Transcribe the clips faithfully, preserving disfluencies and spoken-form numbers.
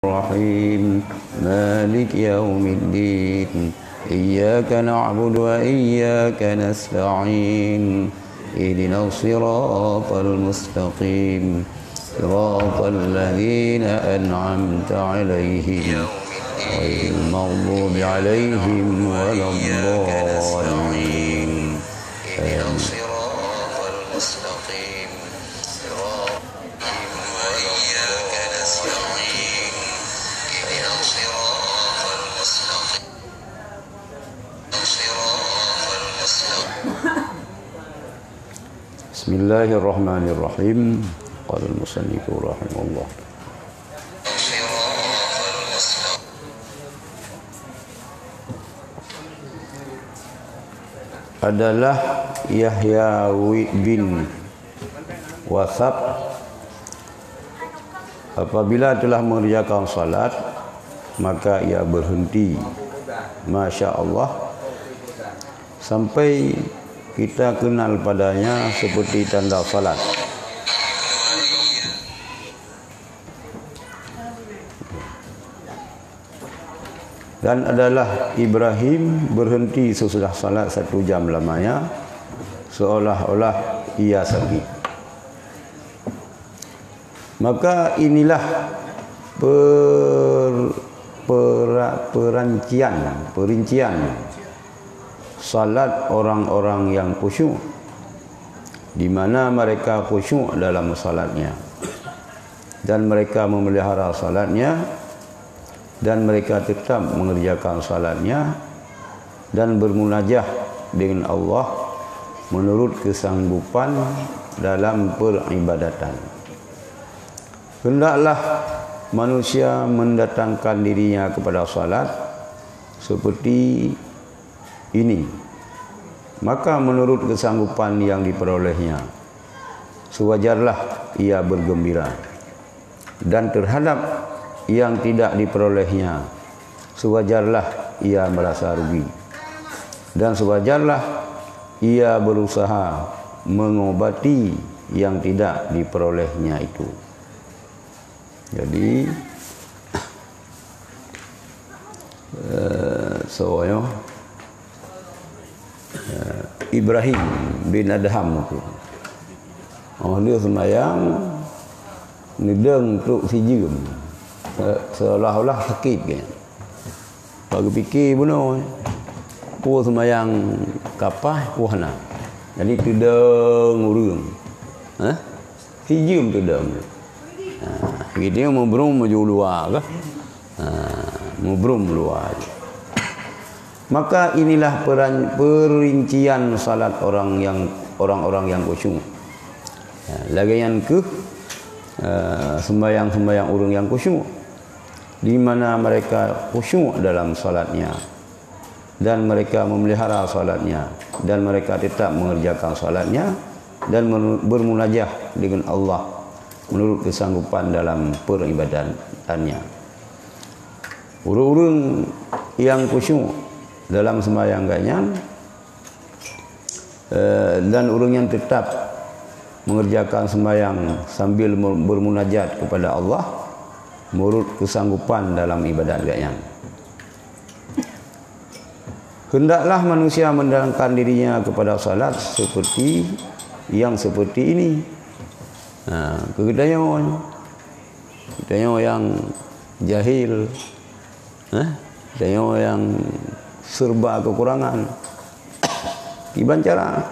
الرحيم. مالك يوم الدين. إياك نعبد وإياك نستعين. اهدنا الصراط المستقيم. صراط الذين أنعمت عليهم. غير المغضوب عليهم ولا الضالين. آمين. Bismillahirrahmanirrahim. Qala al-musannifu rahimahullah. Adalah Yahya wi-, bin Wasab, apabila telah mengerjakan salat, maka ia berhenti. Masya Allah. Sampai kita kenal padanya seperti tanda salat. Dan adalah Ibrahim berhenti sesudah salat satu jam lamanya, seolah-olah ia sakit. Maka inilah per-, pera-, perancian, perincian salat orang-orang yang khusyuk, di mana mereka khusyuk dalam salatnya, dan mereka memelihara salatnya, dan mereka tetap mengerjakan salatnya, dan bermunajah dengan Allah menurut kesanggupan dalam peribadatan. Hendaklah manusia mendatangkan dirinya kepada salat seperti ini, maka menurut kesanggupan yang diperolehnya, sewajarlah ia bergembira. Dan terhadap yang tidak diperolehnya, sewajarlah ia merasa rugi. Dan sewajarlah ia berusaha mengobati yang tidak diperolehnya itu. Jadi, eh, soe nyoe? Eh, Ibrahim bin Adham tu. Oh, dia sembahyang, neudong trok sijeuem. Se-, seolah-olah sakit kan. Bak geupike bunoe, peue sembahyang kapah, peue hana. Jadi teudong ureueng. Hah? Sijeuem teudong. Ha, gitu ya, mubrum meujak luwa kah? Ha, mubrum luwa. Maka inilah peran-, perincian salat orang yang, orang-orang yang khusyuk. Ya, lagèe nyan keuh, eh, sembahyang-sembahyang ureueng yang khusyuk, di mana mereka khusyuk dalam salatnya, dan mereka memelihara salatnya, dan mereka tetap mengerjakan salatnya, dan menu-, bermunajah dengan Allah menurut kesanggupan dalam peribadatannya. Ureueng-ureueng nyang khusyuk dalam sembahyang geuh nyan, eh, dan ureueng nyang teutap mengerjakan sembahyang sambil mer-, bermunajat kepada Allah, meunurot keusanggopan dalam ibadat geuh nyan. Hendaklah manusia mendekatkan dirinya kepada salat seperti yang seperti ini. Ha, keu geutanyoe, geutanyoe nyang jahil, eh, geutanyoe nyang serba kekurangan. Kiban cara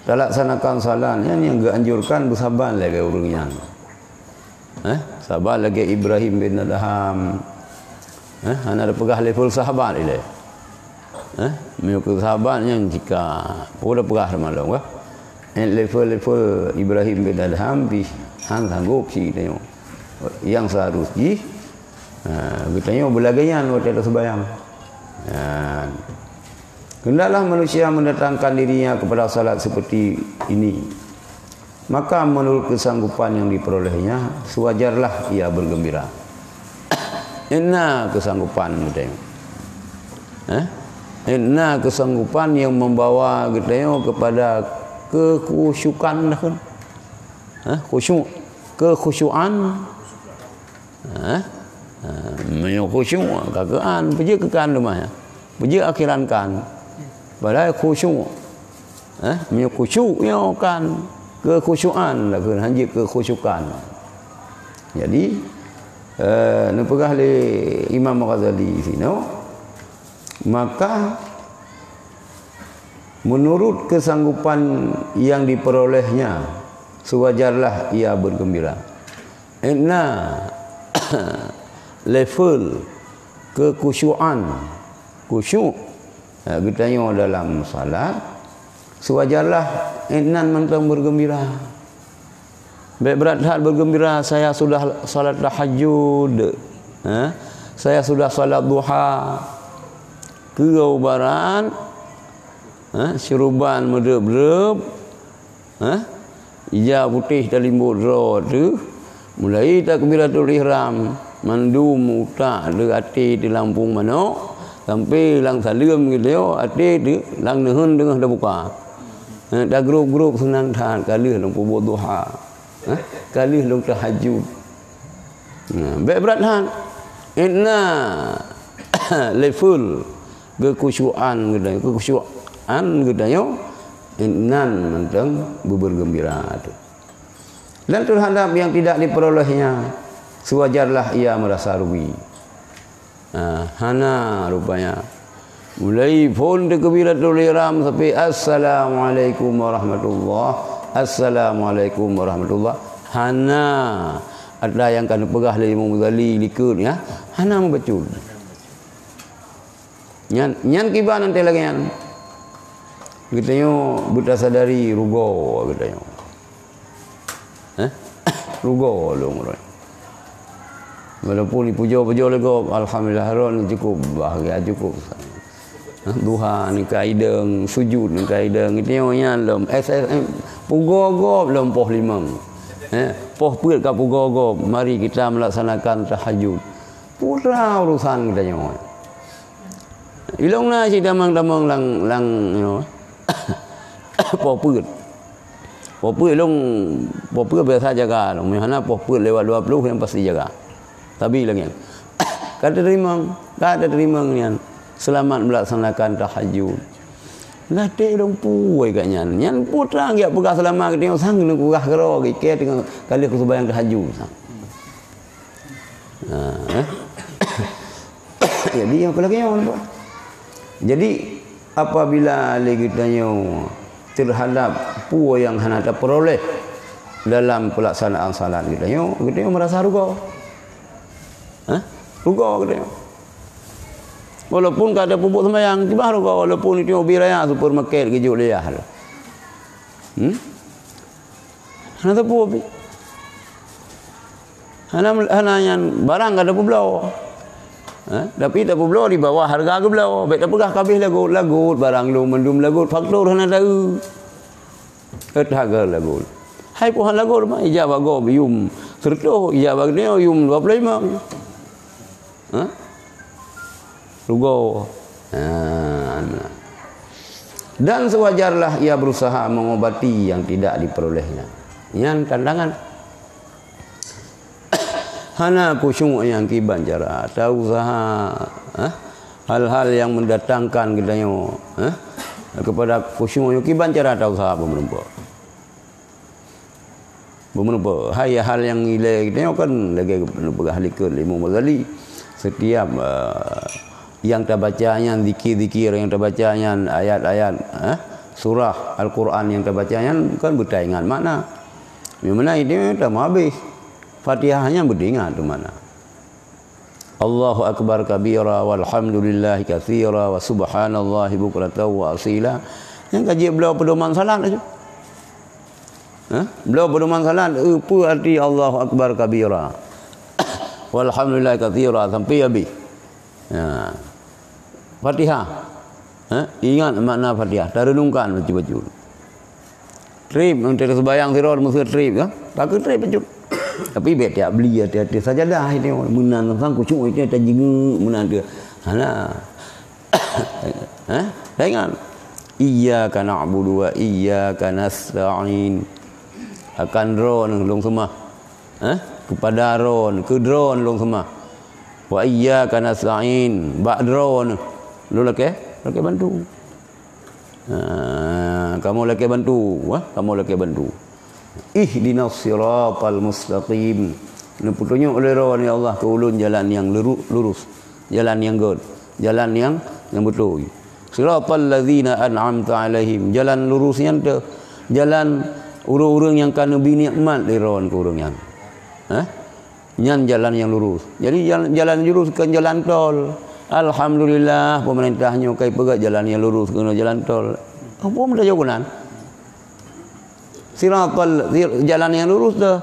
talaksanakan salat nyan nyang geuanjurkan beusaban lagèe ureueng nyan. Eh, saban lagèe Ibrahim bin Adham. Eh, hana tapeugah level sahabat ilèe. Eh, meunyoe keu sahabat nyan jika, peue tapeugah teuma lom kah? Eh, level-level Ibrahim bin Adham pih han sanggob cit geutanyoe. Nyang seuharus jih, ha, geutanyoe beulagèe nyan watèe taseumbahyang. Nyan. Hendaklah manusia mendatangkan dirinya kepada salat seperti ini. Maka menurut kesanggupan yang diperolehnya, sewajarlah ia bergembira. Ena kesanggupan geutanyoe. Eh? Ena kesanggupan yang membawa geutanyoe kepada kekhusyukan dah kan? Eh? Khusyuk. Kekhusyukan. Eh? Ha, meunyoe khusyuk, ka keu an, peue jeuet keu kan teuma, ya? Peue jeuet akhiran kan? Padahai khusyuk. Eh? Meunyoe khusyuk nyoe kan, kekhusyukan, lakeun hanjeuet kekhusyukan. Jadi, eh, neupeugah lé Imam Ghazali sinoe, maka menurut kesanggupan yang diperolehnya, sewajarlah ia bergembira. Karena level kekhusyukan, khusyuk, eh, geutanyoe dalam salat, sewajarlah inan mantong bergembira. Bèk brat that bergembira, "Saya sudah salat tahajud, eh, saya sudah salat duha." Keu brat, eh, syuruban meudeup-deup, eh, ija putéh talimbot droe teuh, mulai takbiratul ihram, mandum utak teuh, até teuh lam pueng manok, sampai lam saleuem geutanyoe, até teuh lam neuheun teungoh tabuka. Eh, tagrôp-grôp seunang that, ka lheueh lôn peubuet duha. Eh, ka lheueh lôn tahajud. Nah, bèk brat that. Inan level kekhusyukan geutanyoe, kekhusyukan geutanyoe, inan mantong beubergembira teuh. Dan terhadap yang tidak diperolehnya, sewajarlah ia merasa rugi. Ah, hana rupanya. Mulai phon takbiratul ihram sampai, "Assalamualaikum warahmatullah, assalamualaikum warahmatullah." Hana. Ada nyang ka neupeugah lé Imam Ghazali likot, ya. Hana meubacut. Nyan, nyan kiban teuh lagèe nyan. Geutanyoe beutasadari rugoe geutanyoe. Eh? Rugoe lôn uroe. Walaupun ipujoe-pujoe lé gob, alhamdulillah, rot ni cukup bahagia, cukup. Eh, duha neuka idong, sujud neuka idong, geutanyoe nyan lom. S S M, pugoe gob lom poh limong. Eh, poh peuet ka pugoe gob, mari kita melaksanakan tahajud. Peue urusan geutanyoe. Ilong na cit tamong-tamong lam, lam, nyoe. Poh peuet. Poh peuet ilong, poh peuet biasa jaga ilong. Meuhana poh peuet lewat dua puluh nyang pasti jaga. Tapi lagèe nyan. Ka teurimong, ka teurimong nyan. Selamat melaksanakan tahajud. Latèe ilong puwoe kat nyan. Nyan putra geujak peugah seulamat geutanyoe sang neupeugah keudroe geuh, ka teungoh ka lheueh kuseumayang tahajud sang. Ha, eh? Jadi, nyang peulagèe nyoe, Pak. Jadi, apabila lé geutanyoe terhadap peue nyang hana tapeuroleh dalam pelaksanaan salat geutanyoe, geutanyoe merasa rugoe. Hah? Rugoe geutanyoe. Walaupun ka tapeubuet seumayang, kiban rugoe, walaupun geutanyoe ubé raya supermarket geujok lé yah. Hmm? Hana teupeu pih. Hana, hana nyan barang ka tapeubloe. Ha? Tapi tapeubloe di bawah hareuga geubloe. Bèk tapeugah ka abéh lagot, lagot, barang lôn mandum lagot, faktor hana taeu. Ôt hareuga lagot. Hai poh hana lagot mah, ija bak gob yum seureutôh, ija bak nyoe yum dua ploh limong. Ha? Rugoe. Ha, nah. Dan sewajarlah ia berusaha mengobati yang tidak diperolehnya. Nyan tantangan. Hana khusyuk nyang kiban cara, ta usaha, ha? Hal-hal yang mendatangkan geutanyoe, ha? Kepada khusyuk nyoe kiban cara ta usaha beumeurumpok. Beumeurumpok. Hai hal nyang ilèe geutanyoe kan lagèe geupeugah likot lé Imam Ghazali. Setiap, eh, nyang tabaca nyan, zikir-zikir nyang tabaca nyan, ayat-ayat, eh, surah Al-Quran nyang tabaca nyan kan beutaingat makna. Nyang mana itu tamah habéh. Fatihah nyan beutaingat tu makna. Allahu akbar kabira walhamdulillahi katsira wa subhanallahi bukratan wa asila. Nyang ka jeuet bloe peudoman salat laju. Ha? Bloe peudoman salat, eu, peue arti Allahu akbar kabira. Walhamdulillahi katsira sampai habéh. Ha. Fatihah. Ha? Ingat makna Fatihah, tarenungkan bacut-bacut. Trép, ngon teuka seumayang sidroe meuseue trép, kan? Pakai trép bacut. Tapi bèk tiap beli hati-hati sajadah itu. Meunan sang khusyuk itu tajingeuk meunan tu. Hana. Ha? Taingat. Iyyaka na'budu wa iyyaka nasta'in. Akan droeneuh lôn seumah. Ha? Keupada Droeneuh, keu Droeneuh lôn seumah. Wa iyyaka nasta'in, bak Droeneuh lôn lakée, lakée bantu. Ha, kamoe lakée bantu, ha? Kamoe lakée bantu. Ihdinas siratal mustaqim. Neupeutunyok lé Droeneuh, ya Allah, keu ulôn jalan nyang leuru-, lurus, jalan nyang gét, jalan nyang, nyang beutôi. Siratal ladzina an'amta 'alaihim, jalan lurus nyan teuh, jalan ureuëng-ureuëng nyang ka neubi nikmat lé Droeneuh keu ureuëng nyan. Hah? Nyan jalan nyang lurus. Jadi, jalan, jalan lurus kon jalan tol. Alhamdulillah, pemerintah nyoe ka ipeugah jalan nyang lurus keunoe jalan tol. Apa meutajak keunan? Siratal, sir-, jalan nyang lurus teuh.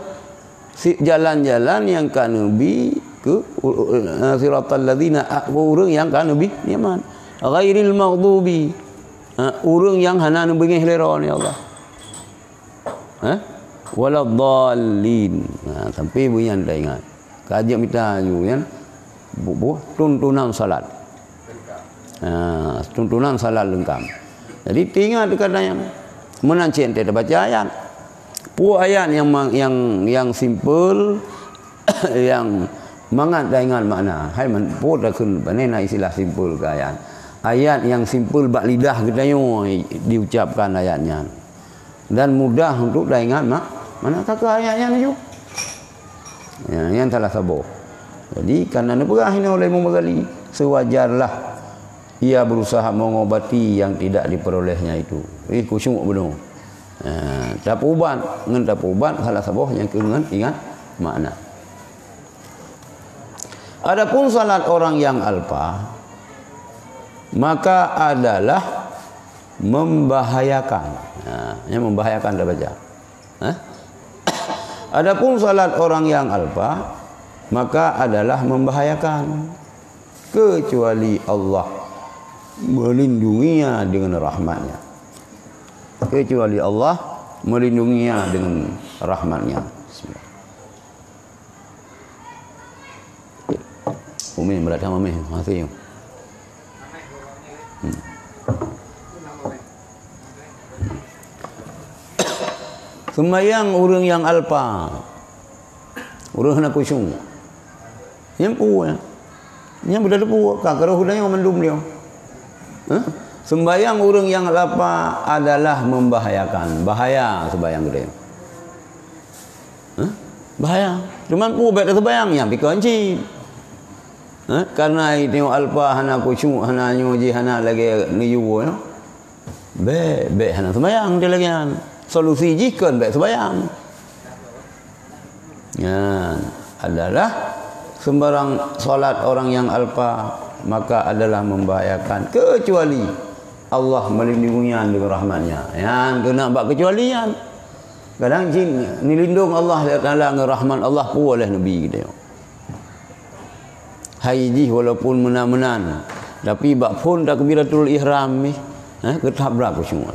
Si-, jalan-jalan nyang ka neubi keu, u-, u-, eh, siratal ladzina, a-, ureuëng nyang ka neubi nikmat. Ghairil maghdubi, ha, ureuëng nyang hana neubeungéh lé Droeneuh, ya Allah. Ha? Waladdallin. Ha, sampai beunyan taingat. Ka jeuet mita aju nyan, bu-, bu-, tuntunan salat. Ha, tuntunan salat leungkam. Jadi, teuingat kata nyan. Meunan cit teubaca ayat. Peue ayat nyang ma-, nyang, nyang simple, nyang mangat taingat makna. Hai man-, peue takheun, pane na istilah simple keu ayat. Ayat nyang simple bak lidah geutanyoe diucapkan ayat nyan. Dan mudah untuk taingat mak-, makna ka keu ayat nyan laju. Ya, nyan salah saboh. Jadi, karena neupeugah inoe oleh Imam Ghazali, sewajarlah ia berusaha mengobati yang tidak diperolehnya itu. Ih, khusyuk beunong. Ha, tapeuubat, ngon tapeuubat salah saboh nyang keu ngon ingat makna. Adapun salat orang yang alpa, maka adalah membahayakan. Ha, yang membahayakan tabaca. Ha? Adapun salat orang yang alpa, maka adalah membahayakan, kecuali Allah melindunginya dengan rahmatnya. Kecuali Allah melindunginya dengan rahmatnya. Bismillah. Umi, berat sama, Umi. Masih. Hmm. Sembahyang ureuëng nyang alpa, ureuëng hana khusyuk. Nyang peue? Nyang beutôi peue? Ka keureuh geutanyoe mandum nyoe. Hah? Sembahyang ureuëng nyang alpa adalah membahayakan. Bahaya sembahyang geutanyoe. Hah? Bahaya. Cuman peue bék taseumbahyang, nyan pih kon cit. Hah? Karena itu alpa hana khusyuk, hana nyoe jih, hana lagée neuyue, ya. Bék, bék hana seumbahyang, dia lagée nyan. Solusi jih kon bék seumbahyang. Nyan adalah sembarang salat orang yang alpa, maka adalah membahayakan, kecuali Allah melindungi nyan dengan rahmatnya. Nyan keunan bak kecuali nyan. Kadang jih neulindong Allah Taala ngon rahmat Allah peue lé Nabi geutanyoe. Hai jih walaupun meunan-meunan, tapi bak phon takbiratul ihram nyan, eh, keutabrak khusyuk.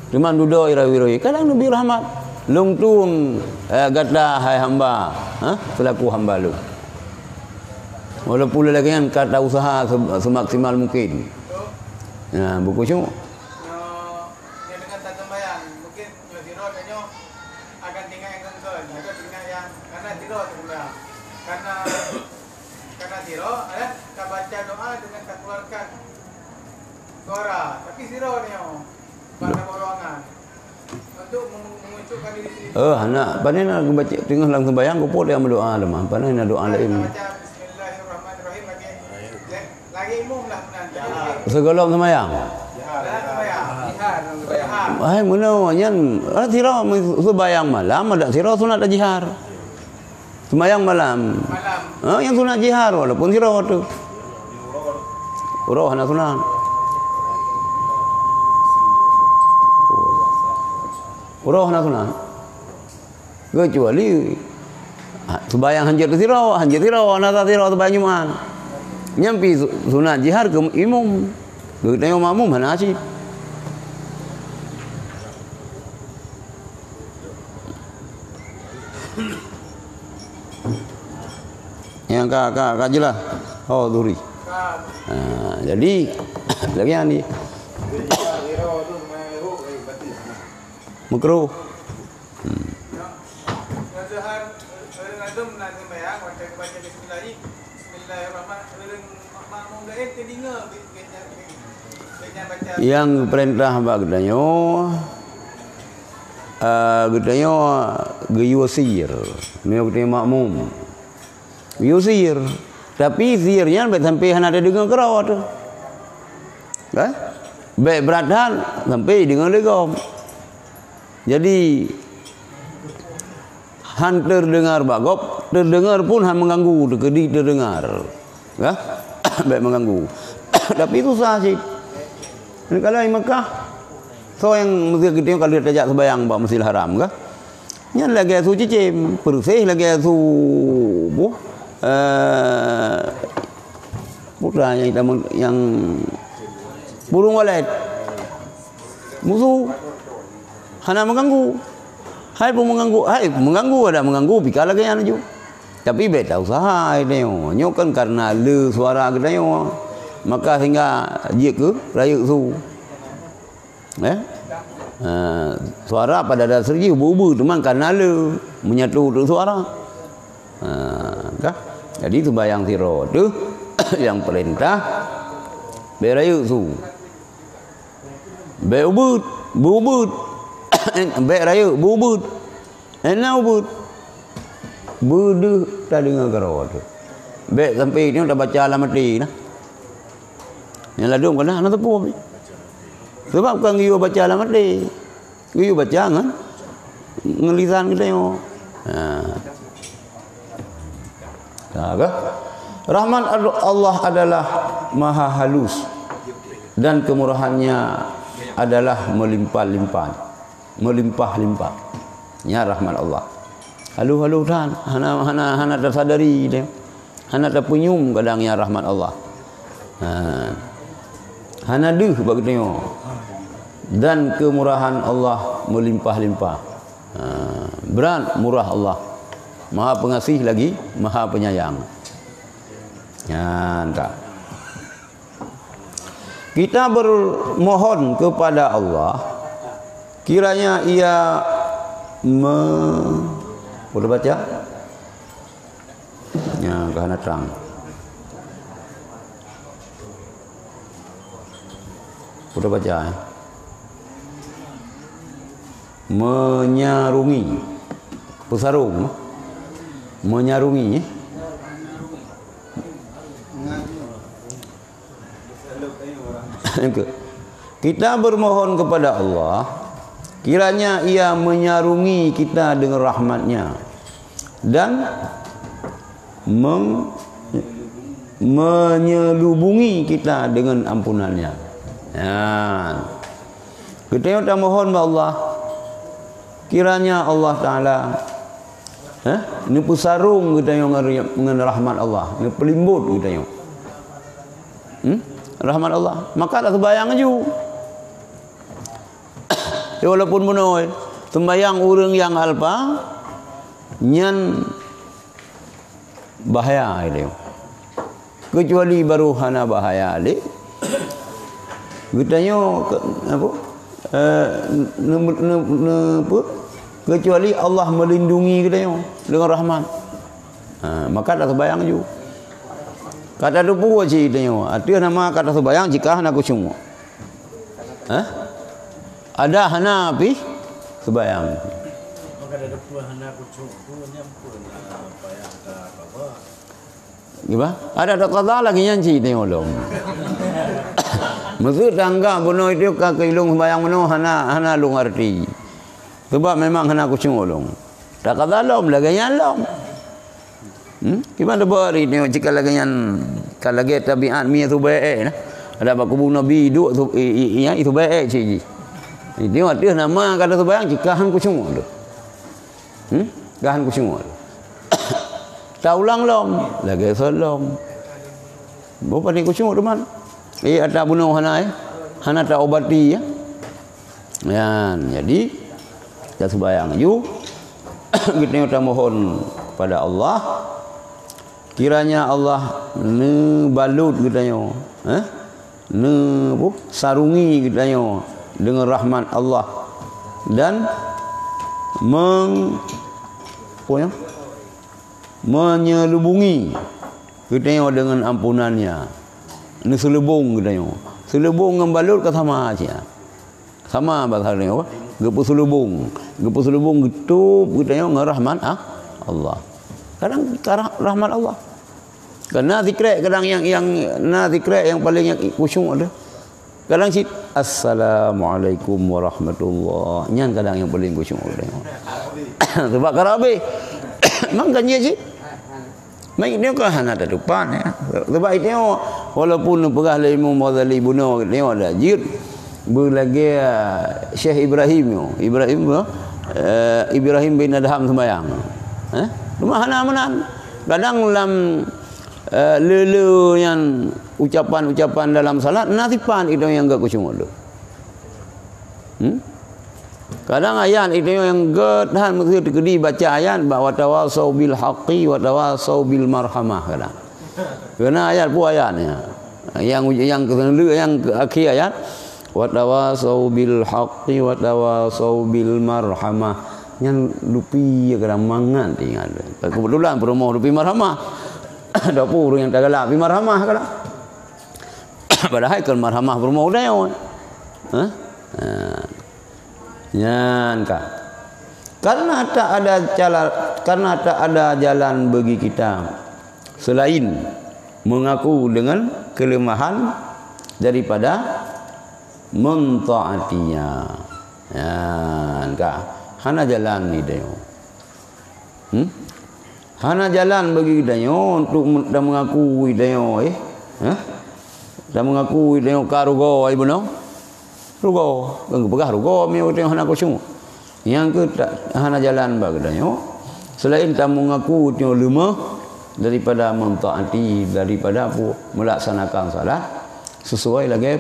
Teuma dudoe rawi-rawi, kadang Nabi rahmat, lôn tueng, eh, gata hai hamba, eh, seulaku hamba lôn. Walaupun lagée nyan ka tausaha se-, semaksimal mungkin. Ya, beukhusyuk. Nyoe dengan taseumbahyang, mungkin nyoe sidroe tanyoe akan tinggai nyang keungkeuen, akan tinggai nyang, karena sidroe taseumbahyang. Karena, karena sidroe, eh, tabaca doa dengan takeluarkan suara, tapi sidroe nyoe bak lam ruangan untuk mem-, mengucukkan diri sendiri. Oh, hana, pane na geubaca teungoh lam seumbahyang, keupeue nyang meudoa teuma, pane na doa laén. Tabaca Bismillahirrahmanirrahim lagi. Lagi imum lah meunan. Sigohlom seumayang. Dalam seumayang. Jihar dalam seumayang. Hai meunoe nyan, ah, sidroe seumayang malam, adak sidroe sunat jihar. Seumayang malam. Malam. Ha, nyang sunat jihar walaupun sidroe tu. Uroe hana sunat. Uroe hana sunat. Keucuali, ha, seubayang hanjeuet sidroe, hanjeuet sidroe, hana sa sidroe seubayang Jumat. Nyan pih su-, sunat jihar keu imum. Geutanyoe makmum hana cit. Nyang ka, ka, ka jeulaih. Oh, Zuhri. Ha, jadi, lagée nyan di. Makruh. Hmm. Nyang geupeurintah bak geutanyoe, eh, geutanyoe geuyue sie, meunyoe geutanyoe makmum. Geuyue sie. Tapi sie nyan bèk sampai hana tadeungoe keudroe teuh. Kan? Bèk brat that sampai deungoe lé gob. Jadi, han teudeungar bak gob, teudeungar pun han meuganggu, teukeudi teudeungar. Kan? Bèk meuganggu. Tapi susah cit. Kalau di Mekah, soe nyang meusti geutanyoe ka lheueh tajak seumayang bak Masjidil Haram, kan? Nyan lagèe su cicém, peureuseh lagèe su, boh, eh, putra nyang, nyang burung walet. Musu hana meuganggu. Hai pun meuganggu, hai meuganggu, ada meuganggu, pika lagèe nyan laju. Tapi bèk tausaha geutanyoe. Nyoe kan karena le suara geutanyoe. Maka sehingga jeuet keu rayeuk su. Eh? Ha, suara pada dasar jih ubeut-ubeut, teuma karena le menyatu tu suara. Ha, kah? Jadi seumayang sidroe teuh nyang peurintah bèk rayeuk su. Bèk ubeut, beu ubeut. Bèk rayeuk, beu ubeut. Hana ubeut. Beudeuh tadeungoe keudroe teuh. Bèk sampai nyoe tabaca lam até nah. Nyang ladôm keunan hana teupeu. Sabab kon geuyue baca lam até. Geuyue baca ngon, ngon lisan geutanyoe. Ha. Nah, kan? Rahmat Allah adalah maha halus dan kemurahannya adalah melimpah-limpah, melimpah-limpah. Nyan rahmat Allah. Halus-halus that, hana, hana, hana tasadari teuh. Hana tapeunyum kadang nyan rahmat Allah. Ha. Hana deuh bak geutanyoe. Dan kemurahan Allah melimpah-limpah. Ha. Brat murah Allah. Maha Pengasih lagi Maha Penyayang. Nyan ka. Kita bermohon kepada Allah, kiranya Ia me-, boleh baca? Nyan ka hana trang. Boleh baca, eh? Menyarungi. Peusarong. Menyarungi, eh? Kita bermohon kepada Allah, kiranya Ia menyarungi kita dengan rahmat-Nya dan meng-, menyelubungi kita dengan ampunan-Nya. Nah, geutanyoe tamohon bak Allah, kiranya Allah Taala, eh, neupeusarong geutanyoe ngon ri-, ngon rahmat Allah, neupeulimbot geutanyoe. Hmm? Rahmat Allah. Maka taseumayang laju. Ya, walaupun bunoe, seumbayang ureuëng nyang alpa, nyan bahaya itu. Kecuali baru hana bahaya lé. Geutanyoe ke-, apa? Eh, ne-, ne-, ne-, apa? Kecuali Allah melindungi geutanyoe dengan rahmat. Ha, maka taseumayang laju. Ka tateupeue cit geutanyoe, ateueh nama ka taseumayang jika hana khusyuk. Hah? Ada hana pih seumayang. Gimana? Ada, ada qadha lagèe nyan cit geutanyoe lom. Maksud tangga bunoe itu ka keu ilôn seumayang bunoe hana, hana lôn arti. Sebab memang hana khusyuk lôn. Taqadha lom, lagèe nyan lom. Hmm? Kiban teubari nyoe cit ka lagèe nyan, ka lagèe tabiat mi subèe ék nah. Ada bak kubu Nabi duek su-, i, i, i, i subèe ék cit jih. Nyoe ateueh nama ka taseumayang cit ka han khusyuk tu. Hmm? Ka han khusyuk tu. Taulang lom, lagèe sot lom. Boh pané khusyuk teuma. Eh, ata bunoe hana, eh. Hana taobati, ya. Nyan, jadi, kita seumayang laju. Geutanyoe tamohon pada Allah. Kiranya Allah neubalut geutanyoe, eh? Neu-, sarungi geutanyoe deungon rahmat Allah dan meng-, apa ya? Menyelubungi Geutanyoe deungon ampunan-Nya. Neuseulubong geutanyoe. Seulubong ngon balot ka sama cit. Sama bahasa geutanyoe apa? Geupeuseulubong. Geupeuseulubong geutôb geutanyoe ngon rahmat, ah, Allah. Kadang ka rah-, rahmat Allah. Karena sikrek kadang nyang, nyang na sikrek nyang paléng nyang khusyuk tu. Kadang cit, "Assalamualaikum warahmatullah." Nyan kadang nyang paléng khusyuk tu. Sebab ka rab habéh. Memang kan jih cit. Mai nyoe ka hana tatupan, ya. Sebab itu walaupun peugah lé Imam Ghazali bunoe nyoe ada jeuet beulagée Syekh Ibrahim nyoe. Ibrahim, eh, Ibrahim bin Adham sembayang. Eh? Cuma hana meunan. Kadang lam, eh, le-le nyan ucapan-ucapan dalam salat, na sipan itu nyang geukucung tu. Hmm? Kadang ayat itu nyang gét han meusti teukeudi baca ayat bak watawasau bil haqqi watawasau bil marhamah kadang. Kena ayat pun ayat nya. Yang uj-, yang keuneuk yang keu akhé ayat watawasau bil haqqi watawasau bil marhamah. Nyan lupi kadang mangat ingat. Kebetulan peurumoh lupi marhamah. Ada pun ureuëng nyang tagalak pi marhamah kadang. Padahai kon marhamah peurumoh udayoe. Hah? Ha. Nyan ka. Karena tak ada jalan, karena tak ada jalan bagi kita selain mengaku dengan kelemahan daripada mentaatinya. Nyan ka. Hana jalan ni dayoe. Hmm? Hana jalan bagi geutanyoe untuk men-, dan mengaku geutanyoe, eh? Hah? Dan mengaku geutanyoe ka rugoe, ai bunoe. Rugoe. Kan geupeugah rugoe, meu geutanyoe hana khusyuk. Nyang keu ta-, hana jalan bak geutanyoe. Selain tameungaku geutanyoe leumah daripada mentaati, daripada pu-, melaksanakan salat sesuai lagée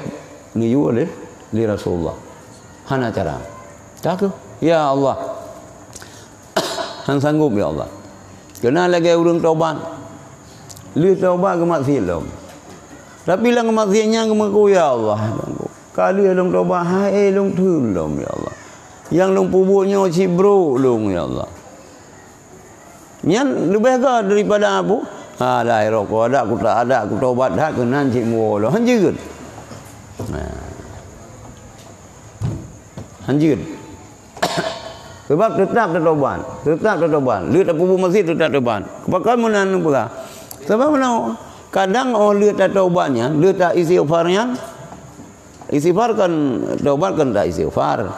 neuyue lé, lé Rasulullah. Hana cara. Takeuh, "Ya Allah, han sanggup, ya Allah." Keunan lagée ureuëng tobat. Lheueh tobat geumaksiet lom. Tapi lam geumaksiet nyan geumeungaku, "Ya Allah, ka lheueh lôn tobat, hai lôn theun lom, ya Allah. Nyang lôn peubuet nyoe cit brok lôn, ya Allah." Nyan leubeh gét daripada abu. Ha, dah rokok adak, kutak adak, kutobat that keunan cit muwoe lom. Han jeuet. Nah. Han jeuet. Sebab teutap tatobat, teutap tatobat. Lheueh tapeubuet maksiet teutap tobat. Pakon meunan peugah? Sebab meunan, kadang óh lheueh tatobat nyan, lheueh ta istighfar nyan, istighfar kan, taubat kan ta istighfar.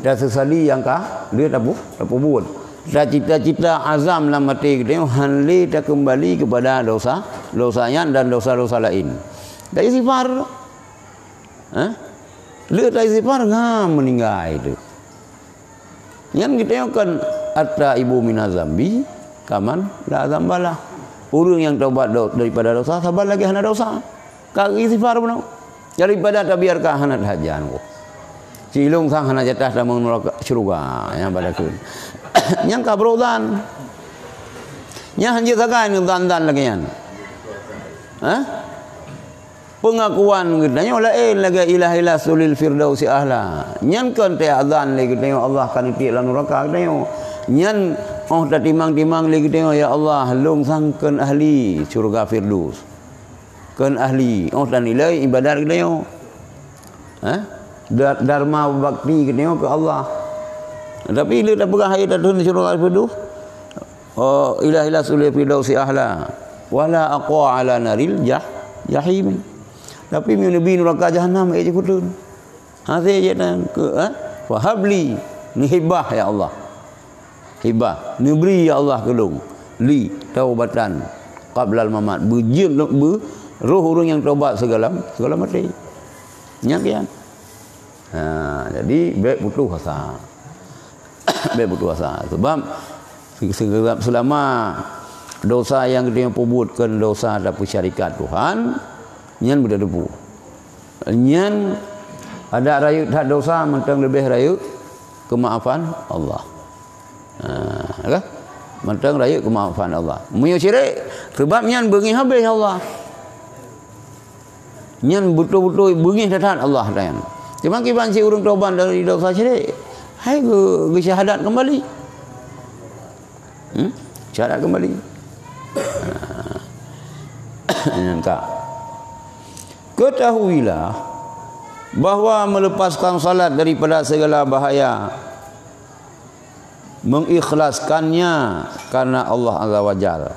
Ta seusali nyang ka lheueh tapu-, tapeubuet. Ta cita-cita azam lam até geutanyoe han lé takeumbali keupada dosa, dosa nyan dan dosa-dosa laén. Ta istighfar. Hah? Lheueh ta istighfar, ngam meuninggai tu. Nyan geutanyoe kan, "At-taibu minaz zambi kaman la zambalah." Ureuëng nyang taubat do-, daripada dosa, saban lagée hana dosa. Ka istighfar bunoe. Daripada tabiarkan hana tahajan. Cilong sang hana jatah tamong neraka syurga, nyang pada kheun. Nyang ka brok zan. Nyang hanjeuet sagai ngon zan-zan lagée nyan. Hah? Peungakuan geutanyoe laén lagée ilah-ilah sulil firdausi ahla. Nyan kon teuazan lé geutanyoe Allah ka neutiek lam nuraka geutanyoe. Nyan óh tatimang-timang lé geutanyoe, "Ya Allah, lôn sang kon ahli syurga Firdaus. Kon ahli." Óh tanilai ibadat geutanyoe. Ha? Da-, dharma bakti geutanyoe keu Allah. Tapi lé tapeugah hai tatheun syurga Firdaus. Oh, ilah-ilah sulil firdausi ahla. Wala aqwa ala naril jah-, jahim. Tapi meunyoe neubi nuraka jahanam, ék jikeuteun. Hase jeuet nyan keu, eh? Fahabli, neuhibah ya Allah. Hibah, neubri ya Allah keu lôn. Li taubatan qablal mamat. Beujeuet lôn, beu-, roh ureuëng nyang taubat sigohlom, sigohlom maté. Nyan kian. Ha, jadi bék putus asa. Bék putus asa. Sebab se-, se-, selama dosa nyang geutanyoe peubuet kon dosa tapeusyarikat Tuhan, nyan beutateupeue. Nyan adak rayeuk that dosa mantong leubeh rayeuk keumaafan Allah. Ha, kan? Mantong rayeuk keumaafan Allah. Meunyoe syirik, sebab nyan beungéh habéh Allah. Nyan beutôi-beutôi beungéh that-that Allah nyan. Cuma kiban cit ureuëng tobat dari dosa syirik, hai geu-, geusyahadat keumbali. Hmm? Syahadat keumbali. Ha. Nyangka. Ketahuilah bahwa melepaskan salat daripada segala bahaya, mengikhlaskannya karena Allah Azza wa Jalla,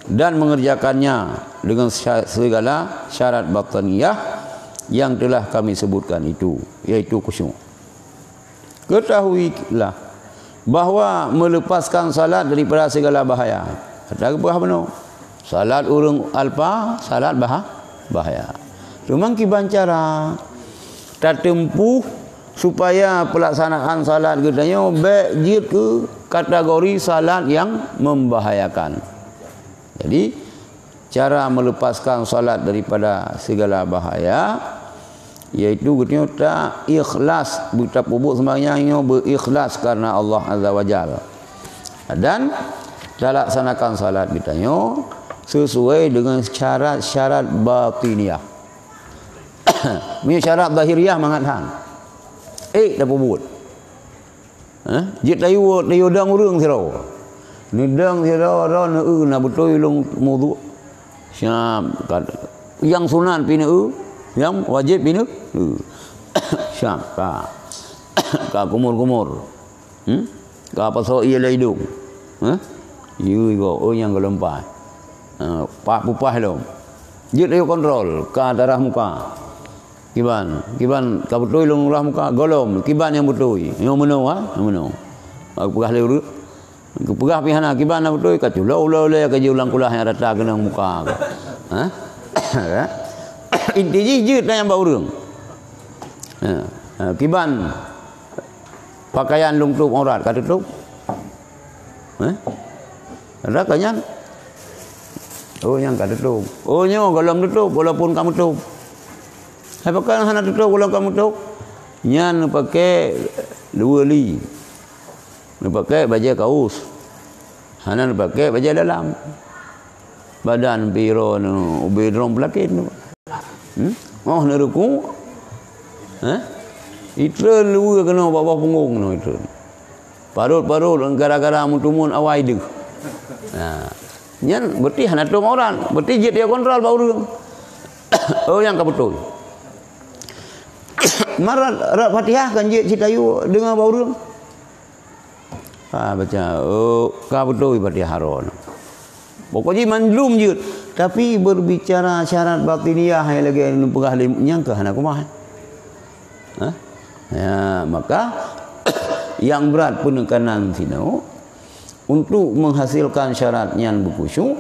dan mengerjakannya dengan sya-, segala syarat batiniyah yang telah kami sebutkan itu, yaitu khusyuk. Ketahuilah bahwa melepaskan salat daripada segala bahaya. Kata geupeugah bunoe, salat ureuëng alpa, salat baha-, bahaya. Cuma kiban cara tateumpuh supaya pelaksanaan salat geutanyoe bék jeuet keu kategori salat nyang membahayakan. Jadi, cara melepaskan salat daripada segala bahaya, yaitu geutanyoe ta ikhlas, beutapeubuet seumayang nyoe beuikhlas karena Allah Azza wa Jalla. Dan talaksanakan salat geutanyoe sesuai dengan syarat-syarat batiniyah. Meunyoe syarat zahiriyah mangat han. Eh, tapeubuet. Eh, jeuet tayue, tayue dong ureuëng sidroe. Neudong sidroe, droe neueu na beutôi lôn mudhu. Siap, ka, nyang sunat pi neueu, nyang wajéb pi neueu. Siap, ka. Ka kumur-kumur. Hmm? Ka pasoe ié lam idong. Eh? Yue igoe, oh nyang golom paih. Eh, pah pupah lom. Jeuet tayue kontrol, ka darah muka. Kiban, kiban ka beutôi lôn ulah muka, golom, kiban nyang beutôi. Nyoe meunoe, ha? Nyoe meunoe. Aku peugah lé ureuëng. Aku peugah pih hana, kiban nyang beutôi, ka culo ulée-ulée ka jiulang kulah nyang rata keunong muka. Ha? Inti jih jeuet nyang bak ureuëng. Ha. Ha, kiban pakaian lôn tutup aurat, ka tutup. Eh? Ada ka nyan? Oh, nyang ka tutup. Oh, nyoe golom tutup, walaupun ka meutup. Hai pakon hana tutup, golom ka meutup? Nyan neupake dua li. Neupake bajée kaus. Hana neupake bajée dalam. Badan pih droe nyoe, ubé droe peulakén nyoe. Hmm? Oh, neuruku. Eh? Itreun luweue keunoe bak boh punggong nyoe itreun. Parot-parot gara-gara meutumun awai deuh. Ha. Nyan berarti hana tom aurat, berarti jeuet tayue kontrol bak ureuëng. Oh, nyang ka beutôi. Marat rat Fatihah kan jeuet cit tayue deungoe bak ureuëng. Ha, baca, oh, ka beutôi Fatihah droe. Pokok jih mandum jeuet, tapi berbicara syarat batiniyah nyang lagée neupeugah lé nyang keuh hana kumaha. Ha? Ya, maka nyang brat peunekanan sinoe untuk menghasilkan syarat nyan beukhusyuk,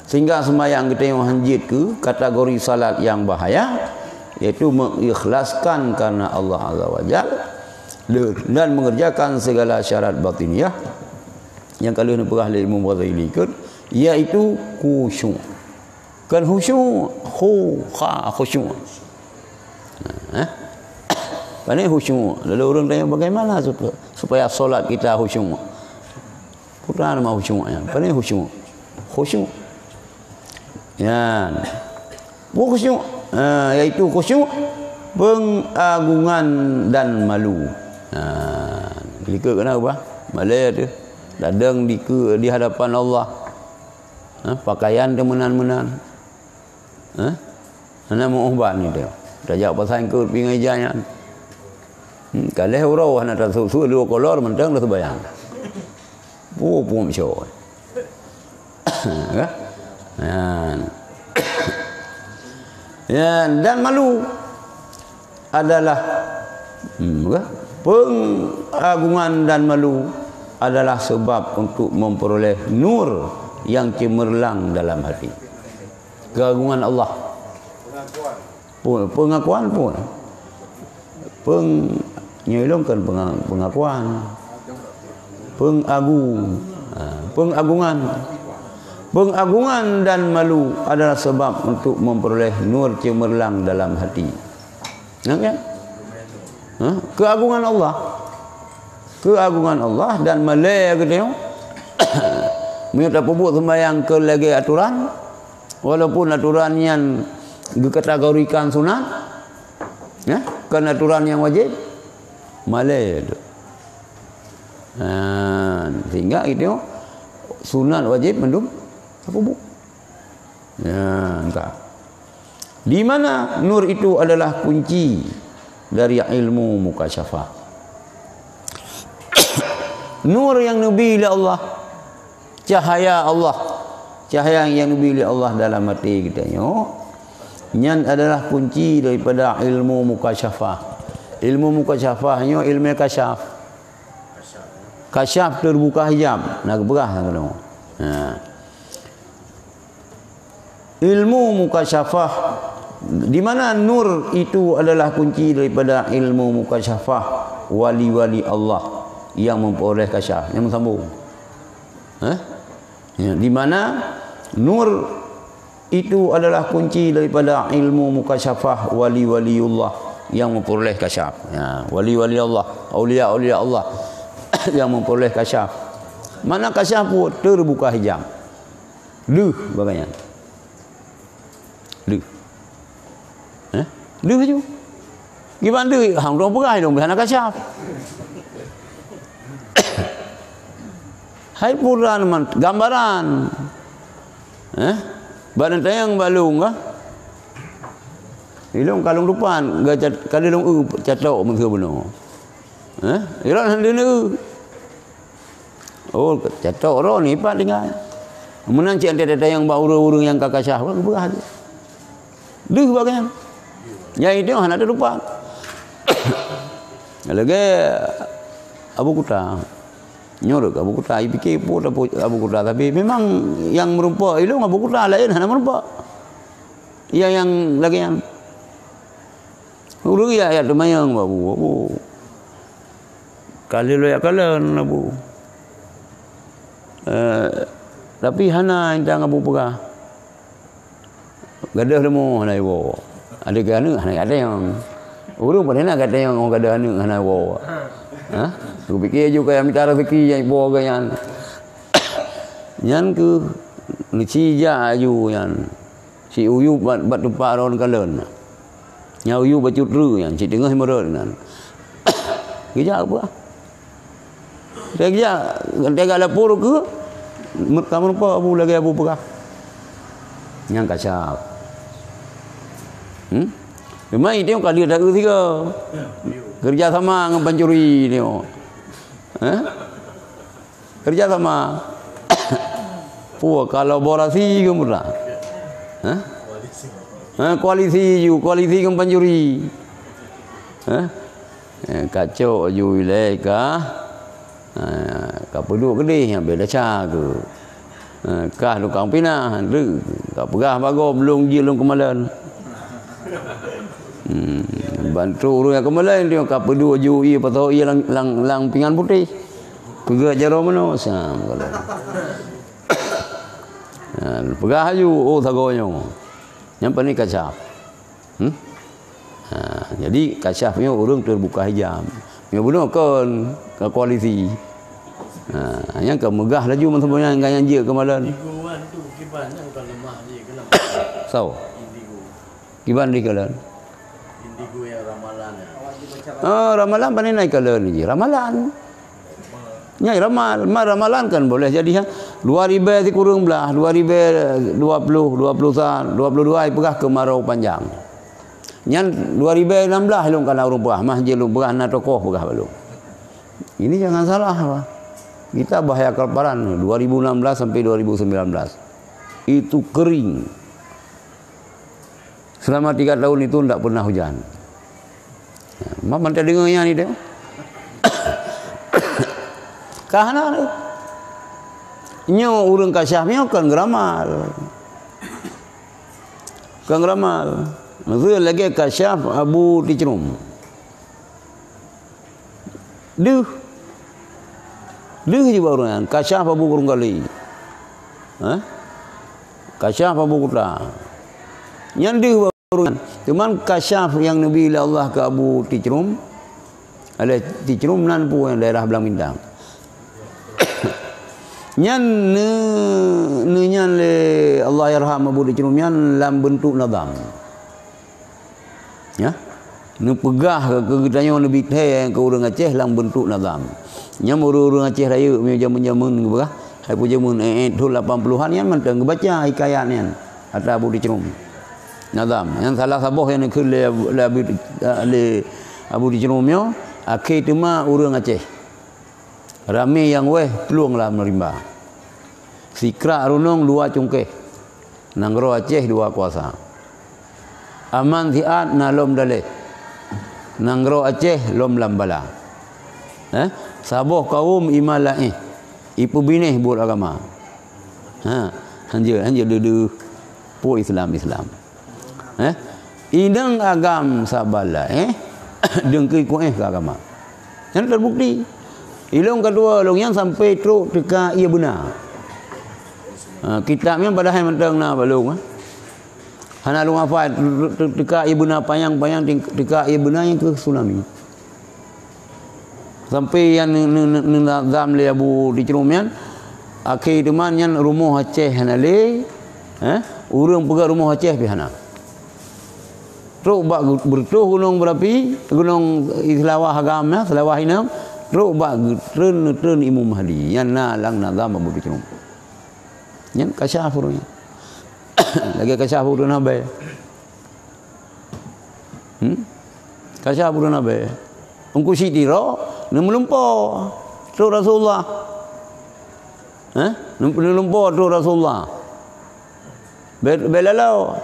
sehingga seumayang geutanyoe han jeuet keu kategori salat nyang bahaya, yaitu mengikhlaskon karena Allah Azza wa Jal, dan mengerjakan segala syarat batiniyah nyang ka lheueh neupeugah lé Imam Ghazali keut, yaitu khusyuk. Kon khusyuk, khu, kha, khusyuk. Nah, eh? Pane khusyuk. Lalu ureuëng tanya, bagaimana sup-, supaya salat kita khusyuk? Peue nama khusyuk nyan? Pane khusyuk. Khusyuk. Nyan. Peue khusyuk? Ha, yaitu khusyuk, pengagungan dan malu. Ha, likot keunan bah. Malée teuh. Dadeng di ke-, di hadapan Allah. Ha, pakaian teuh meunan-meunan. Ha? Hana meuuh ban gitu. Tajak pasai keut pingai ija nyan. Hmm, ka lheueh uroe hana tasue-sue dua kolor mantong dah sembahyang. Pup-pup syok. Kan? Nyan. Ya, dan malu adalah, hmm, kan? Pengagungan dan malu adalah sebab untuk memperoleh nur yang cemerlang dalam hati. Keagungan Allah. Pun, pengakuan pun. Peng-, nyoe lom kan penga-, pengakuan. Pengagung. Ha, pengagungan. Pengagungan dan malu adalah sebab untuk memperoleh nur cemerlang dalam hati. Nampak? Ha? Keagungan Allah. Keagungan Allah dan malée geutanyoe. Meunyoe tapeubuet sembahyang keu lagée aturan, walaupun aturan nyan geukategorikan sunat, ya, kon aturan nyang wajéb, malée tu. Ha, sehingga geutanyoe sunat wajéb mandum tapeubuet. Ya, entah. Di mana nur itu adalah kunci dari ilmu mukasyafah. Nur yang neubi lé Allah, cahaya Allah, cahaya yang neubi lé Allah dalam até geutanyoe, nyan adalah kunci daripada ilmu mukasyafah. Ilmu mukasyafah nyoe ilmu kasyaf. Kasyaf teubuka hijab, na geupeugah lagée nyoe. Ha. Ilmu mukasyafah, di mana nur itu adalah kunci daripada ilmu mukasyafah wali-wali Allah yang memperoleh kasyaf. Yang sambung. Hah? Ya, di mana nur itu adalah kunci daripada ilmu mukasyafah wali-waliullah yang memperoleh kasyaf. Ya, wali-wali Allah, aulia-aulia Allah yang memperoleh kasyaf. Mana kasyaf pun terbuka hijab. Deuh bagaimana? Deuh. Eh? Deuh ju. Kiban deuh, hang dong peugah dong hana kasyaf. Hai puran man gambaran. Eh? Bak tayang balung kah? Ilong kalung dupan, gata kali long eu catok meusu bunoe. Eh? Ilong hana deuh. Oh, catok roh ni pat tinggai. Meunan cit ante tayang bak ureuëng-ureuëng nyang ka kasyaf, peugah aja. Deuh bagaimana? Nyang itu hana teutupat. Lagée Abu Kuta. Nyoe Abu Kuta, ipike pun Abu Kuta, tapi memang yang meureumpok ilong Abu Kuta lain hana meureumpok. Yang, yang lagée nyan. Ureuëng ya, ya teumanyong bak Abu, Abu. Kali lo ya kalon Abu. Eh, tapi hana intang Abu peugah. Gadoh leumo hana iwoe. Ada ke aneuk hana gadoh. Ureuëng pada nak gadoh orang gadoh aneuk hana iwoe. Ha? Aku fikir juga yang minta rezeki yang iwoe ke nyan. Nyan ke neuci jak aju nyan. Si uyueb bat, bat teumpat ron kalon. Nya uyueb bacut ru nyan, si teungoh meurot nyan. Geujak apa? Dia geujak, dia gak lapor ke, mer-, ka meureumpok Abu lagée Abu peugah. Nyang kasyaf. Hmm? Memang itu yang kali tak kira. Kerja sama dengan pencuri ni. Eh? Kerja sama. Puh, kolaborasi ke mudah. Hah? Ha, koalisi ju, koalisi ngon pancuri. Ha? Eh, kacok ju ilai ka. Ha, ka peuduek keudeh nyang beda ca ke. Ha, kah tukang pinah, tu ka peugah bagoe belum ji lôn keumalon. Hmm, bantu ureuëng nyang keumalon tu ka peuduek ju ie patah ie lang, lang, lang pingan putéh. Peugah jaroe meunoe, sam, kalau. Ha, peugah aju, oh, sagoe nyoe. Nyang paling kasyaf. Hmm? Ha, jadi kasyaf nyoe ureuëng teubuka hijab. Nyoe bunoe kon ka koalisi. Ha, nyang ka meugah laju meusaboh nyan nyang jeuet keumalon. Tiga tu kiban nyang ka lemah je, kenapa? So. Indigo. Kiban di kalon. Indigo yang ramalan ya. Ah, ramalan paling naik kalon je. Ramalan. Nyai ramal, ma ramalan kan boleh jadi, ha. Dua ribèe sikureueng blah, dua ribèe dua puluh, dua puluh sa, dua puluh dua ipeugah kemarau panjang. Nyan dua ribèe enam belas lôn kana ureuëng peugah, mah je lôn peugah na tokoh peugah bak lôn. Ini jangan salah, Pak. Kita bahaya kelaparan dua ribu enam belas sampai dua ribu sembilan belas. Itu kering. Selama tiga tahun itu ndak pernah hujan. Ma mantong deungoe nyan ni deh. Ka hana tu. Nyoe ureuëng kasyaf nyoe kon geuramal. Kon geuramal. Maksud lagée kasyaf Abu Ticrum. Deuh. Deuh je bak ureuëng nyan. Kasyaf Abu Gurung Gali. Ha? Kasyaf Abu Kuta. Nyan deuh bak ureuëng nyan. Cuman kasyaf nyang neubi lé Allah keu Abu Ticrum, alah Ticrum nan pu nyang daerah Blang Bintang. Nyan neu-, neunyan lé Allahyarham Abu Ticrum nyan lam beuntuk nazam. Ya. Neupeugah keu geutanyoe neubi thée keu ureuëng Aceh lam beuntuk nazam. Nyan ureuëng-ureuëng Aceh rayeuk meunyoe jamén-jamén geupeugah, hai peue jamén, eh, eh, thon lapan puluhan nyan mantong geubaca hikayat nyan. Ata Abu Dicrum. Nazam. Nyang salah saboh nyang neukheun lé Abu, lé Abu, lé Abu Dicrum nyoe, akhé teuma ureuëng Aceh. Ramé nyang wéh plueng lam rimba. Sikrak runong dua cungkéh. Nanggroe Aceh dua kuasa. Aman siat na lom daleh. Nanggroe Aceh lom lam bala. Eh? Saboh kawöm iman laén. Ipeubinéh buet agama. Ha, hanjeuet, hanjeuet deuh-deuh po Islam, Islam. Eh? Inong agam saban laén, eh? Deungki kuéh keu agama. Nyan terbukti. Ilong keudua lôn nyan sampai trok teuka ié beuna. Ha, kitab nyan padahai mantong na bak lôn, eh. Hana lôn hafai, teuka ié beuna panyang-panyang, teuka ié beuna nyang keu tsunami. Sampai nyang neu-, neu-, neu-, neunazam lé Abu Dicrum nyan, akhé teuma nyan rumoh Aceh hana lé, eh, ureuëng peugah rumoh Aceh pih hana. Trok bak gu-, beureutoh gunong beurapi, gunong Seulawah agam nyan, Seulawah inong, trok bak geutreun-treun Imum Mahdi. Nyan na lam nazam Abu Dicrum. Nyan kasyaf ureuëng nyan. Lagée kasyaf ureuëng Nabi. Hmm? Kasyaf ureuëng Nabi. Teungku Chik Tiro, neumeulumpo trok Rasulullah. Eh? Neumeulumpo trok Rasulullah. Be-, bela lo.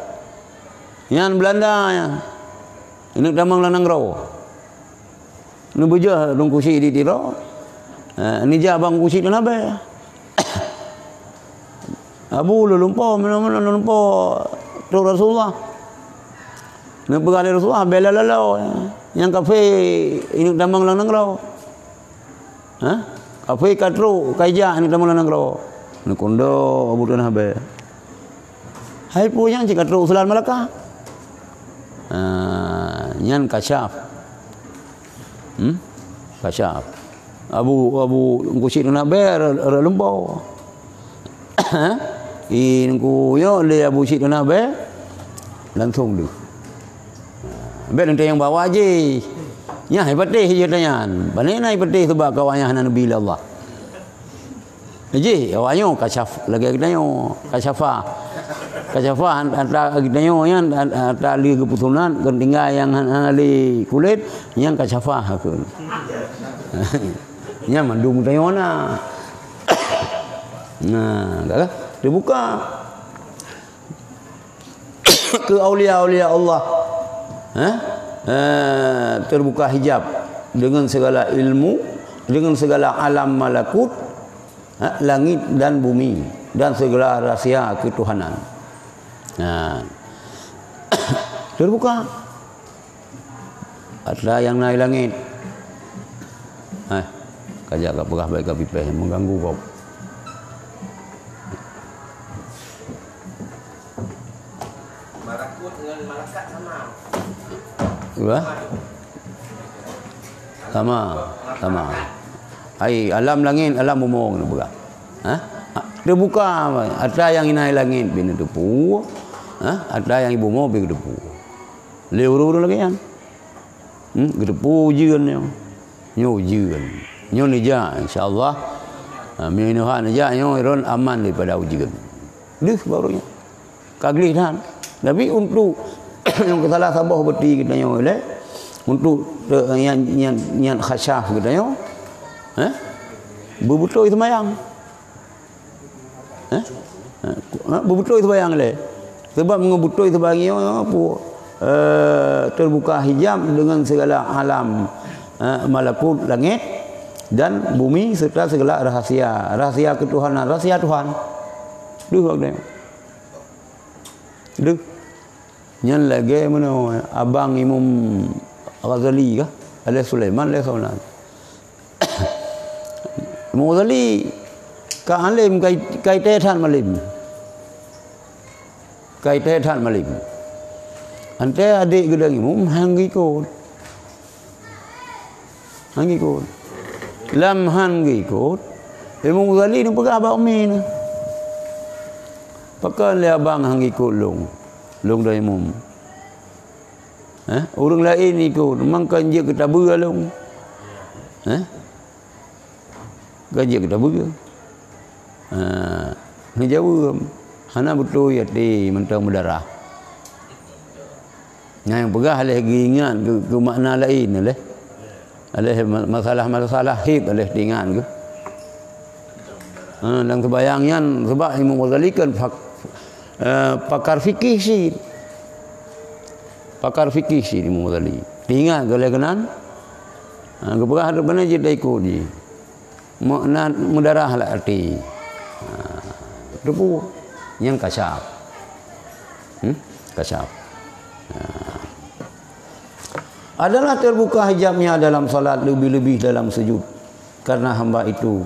Nyan Beulanda nyan. Ineuk tamong lam nanggroe. Neubeujeuet Teungku Chik di Tiro. Eh, neujak bak Teungku Chik Tiro Nabi. Abu lôn lumpo, meunan-meunan lôn lumpo trok Rasulullah. Neupeugah lé Rasulullah, bela laloe, nyang kafé ineuk tamong lam nanggroe. Ha? Kafé ka trok, ka ijak ineuk tamong lam nanggroe. Neukundo Abu Tuhan Nabi. Hai peue nyan cit ka trok Usulan Malaka. Ha, nyan kasyaf. Hmm? Kasyaf. Abu, Abu Teungku Chik Tiro Nabi rot, rot lumpo. Ih, Teungku nyoe lé Abu Chik Tiro Nabi langsong deuh. Bèk neuteuyong bawa jih. Nyan hai patéh jih tanyan. Pane na hai patéh, sabab kawan nyan hana neubi lé Allah. Jih, awak nyoe kasyaf, lagée geutanyoe, kasyafah. Kasyafah ant-, anta geutanyoe nyan, an-, anta lé geupeusunat, kon tinggai nyang han-, hana lé kulét, nyan kasyafah kheun. Nyan mandum geutanyoe na. Nah, dah lah. Teubuka. Keu aulia-aulia Allah, eh, eh, terbuka hijab dengan segala ilmu, dengan segala alam malakut, eh, langit dan bumi, dan segala rahsia ketuhanan. Nah, terbuka. Atra nyang na i langét. Eh, kajak ka peugah bak ka pipéh, mengganggu gob. Malakut ngon malakat sama. Apa? Sama, sama. Ai, alam langét, alam bumoe keuneuk peugah. Ha? Teubuka, atra nyang na i langét pih neuteupeue. Ha? Atra nyang i bumoe pih geuteupeue. Lé ureuëng-ureuëng lagée nyan. Hmm, geuteupeue ujeuen nyoe. Nyoe ujeuen. Nyoe neujak, insya Allah. Ha, meunyoe hana neujak nyoe, droen aman daripada ujeuen. Deuh baru nyoe. Ka gleh that. Tapi untuk nyang keu salah saboh beuti geutanyoe lé, untuk te-, nyan, nyan, nyan khasyaf geutanyoe, eh? Beubeutôi seumayang. Eh? Eh, beubeutôi seumayang lé. Sebab meunyoe beutôi seumayang nyoe, apa? Eh, terbuka hijab dengan segala alam, eh, malakut langét dan bumi serta segala rahsia, rahsia ketuhanan, rahsia Tuhan. Deuh, waktu nyoe. Deuh. Nyan lagée meunoe abang Imam Ghazali kah? Lé Sulaiman lé Saunat. Imam Ghazali ka alim, kai, kai teuh that malem. Kai teuh that malem. Ante adék geudong imum han geukot. Han geukot. Lam han geukot, Imam Ghazali neupeugah bak umi nyan, "Pakon lé abang han geukot lôn, lôn dong imum? Eh, ureuëng laén ikot, mangkon jeuet keu tabeue lôn." Eh? Ka jeuet keu tabeue. Ha, neujaweueb, Hana beutôi até mantong meudarah. Nyang peugah lé geuingat keu, keu makna laén lé. Lé ma-, masalah-masalah hib lé teuingat keu. Ha, dan seubayang nyan, sebab Imam Ghazali kan fak-, eh, pakar fikih cit. Pakar fikih cit Imam Ghazali. Teuingat keu lé keunan. Ha, geupeugah tu keunan jeuet ikot jih. Meunan meudarah lam até. Ha, teupeue. Nyan kasyaf. Hmm? Kasyaf. Ha. Adalah terbuka hijabnya dalam salat, lebih-lebih dalam sujud. Karena hamba itu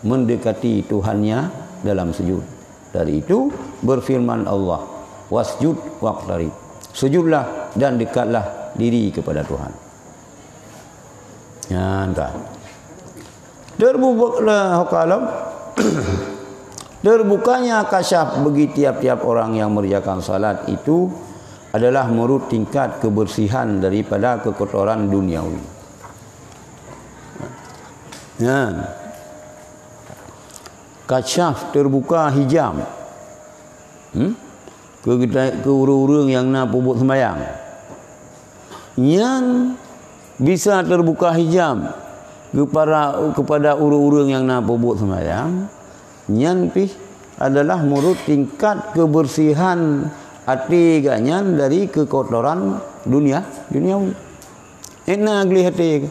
mendekati Tuhannya dalam sujud. Dari itu berfirman Allah, "Wasjud waqtarib." Sujudlah dan dekatlah diri kepada Tuhan. Nyan kan. Terbuka-, lah, ho ka lom. Terbukanya kasyaf bagi tiap-tiap orang yang mengerjakan salat itu adalah menurut tingkat kebersihan daripada kekotoran duniawi. Nyan. Kasyaf, terbuka hijab. Hmm? Keu geuta-, keu ureuëng-ureuëng nyang na peubuet seumayang. Nyan bisa terbuka hijab kepada, kepada ureuëng-ureuëng nyang na peubuet seumayang, nyan pih adalah menurut tingkat kebersihan até geuh nyan dari kekotoran dunia, duniawi. Ék na gleh até.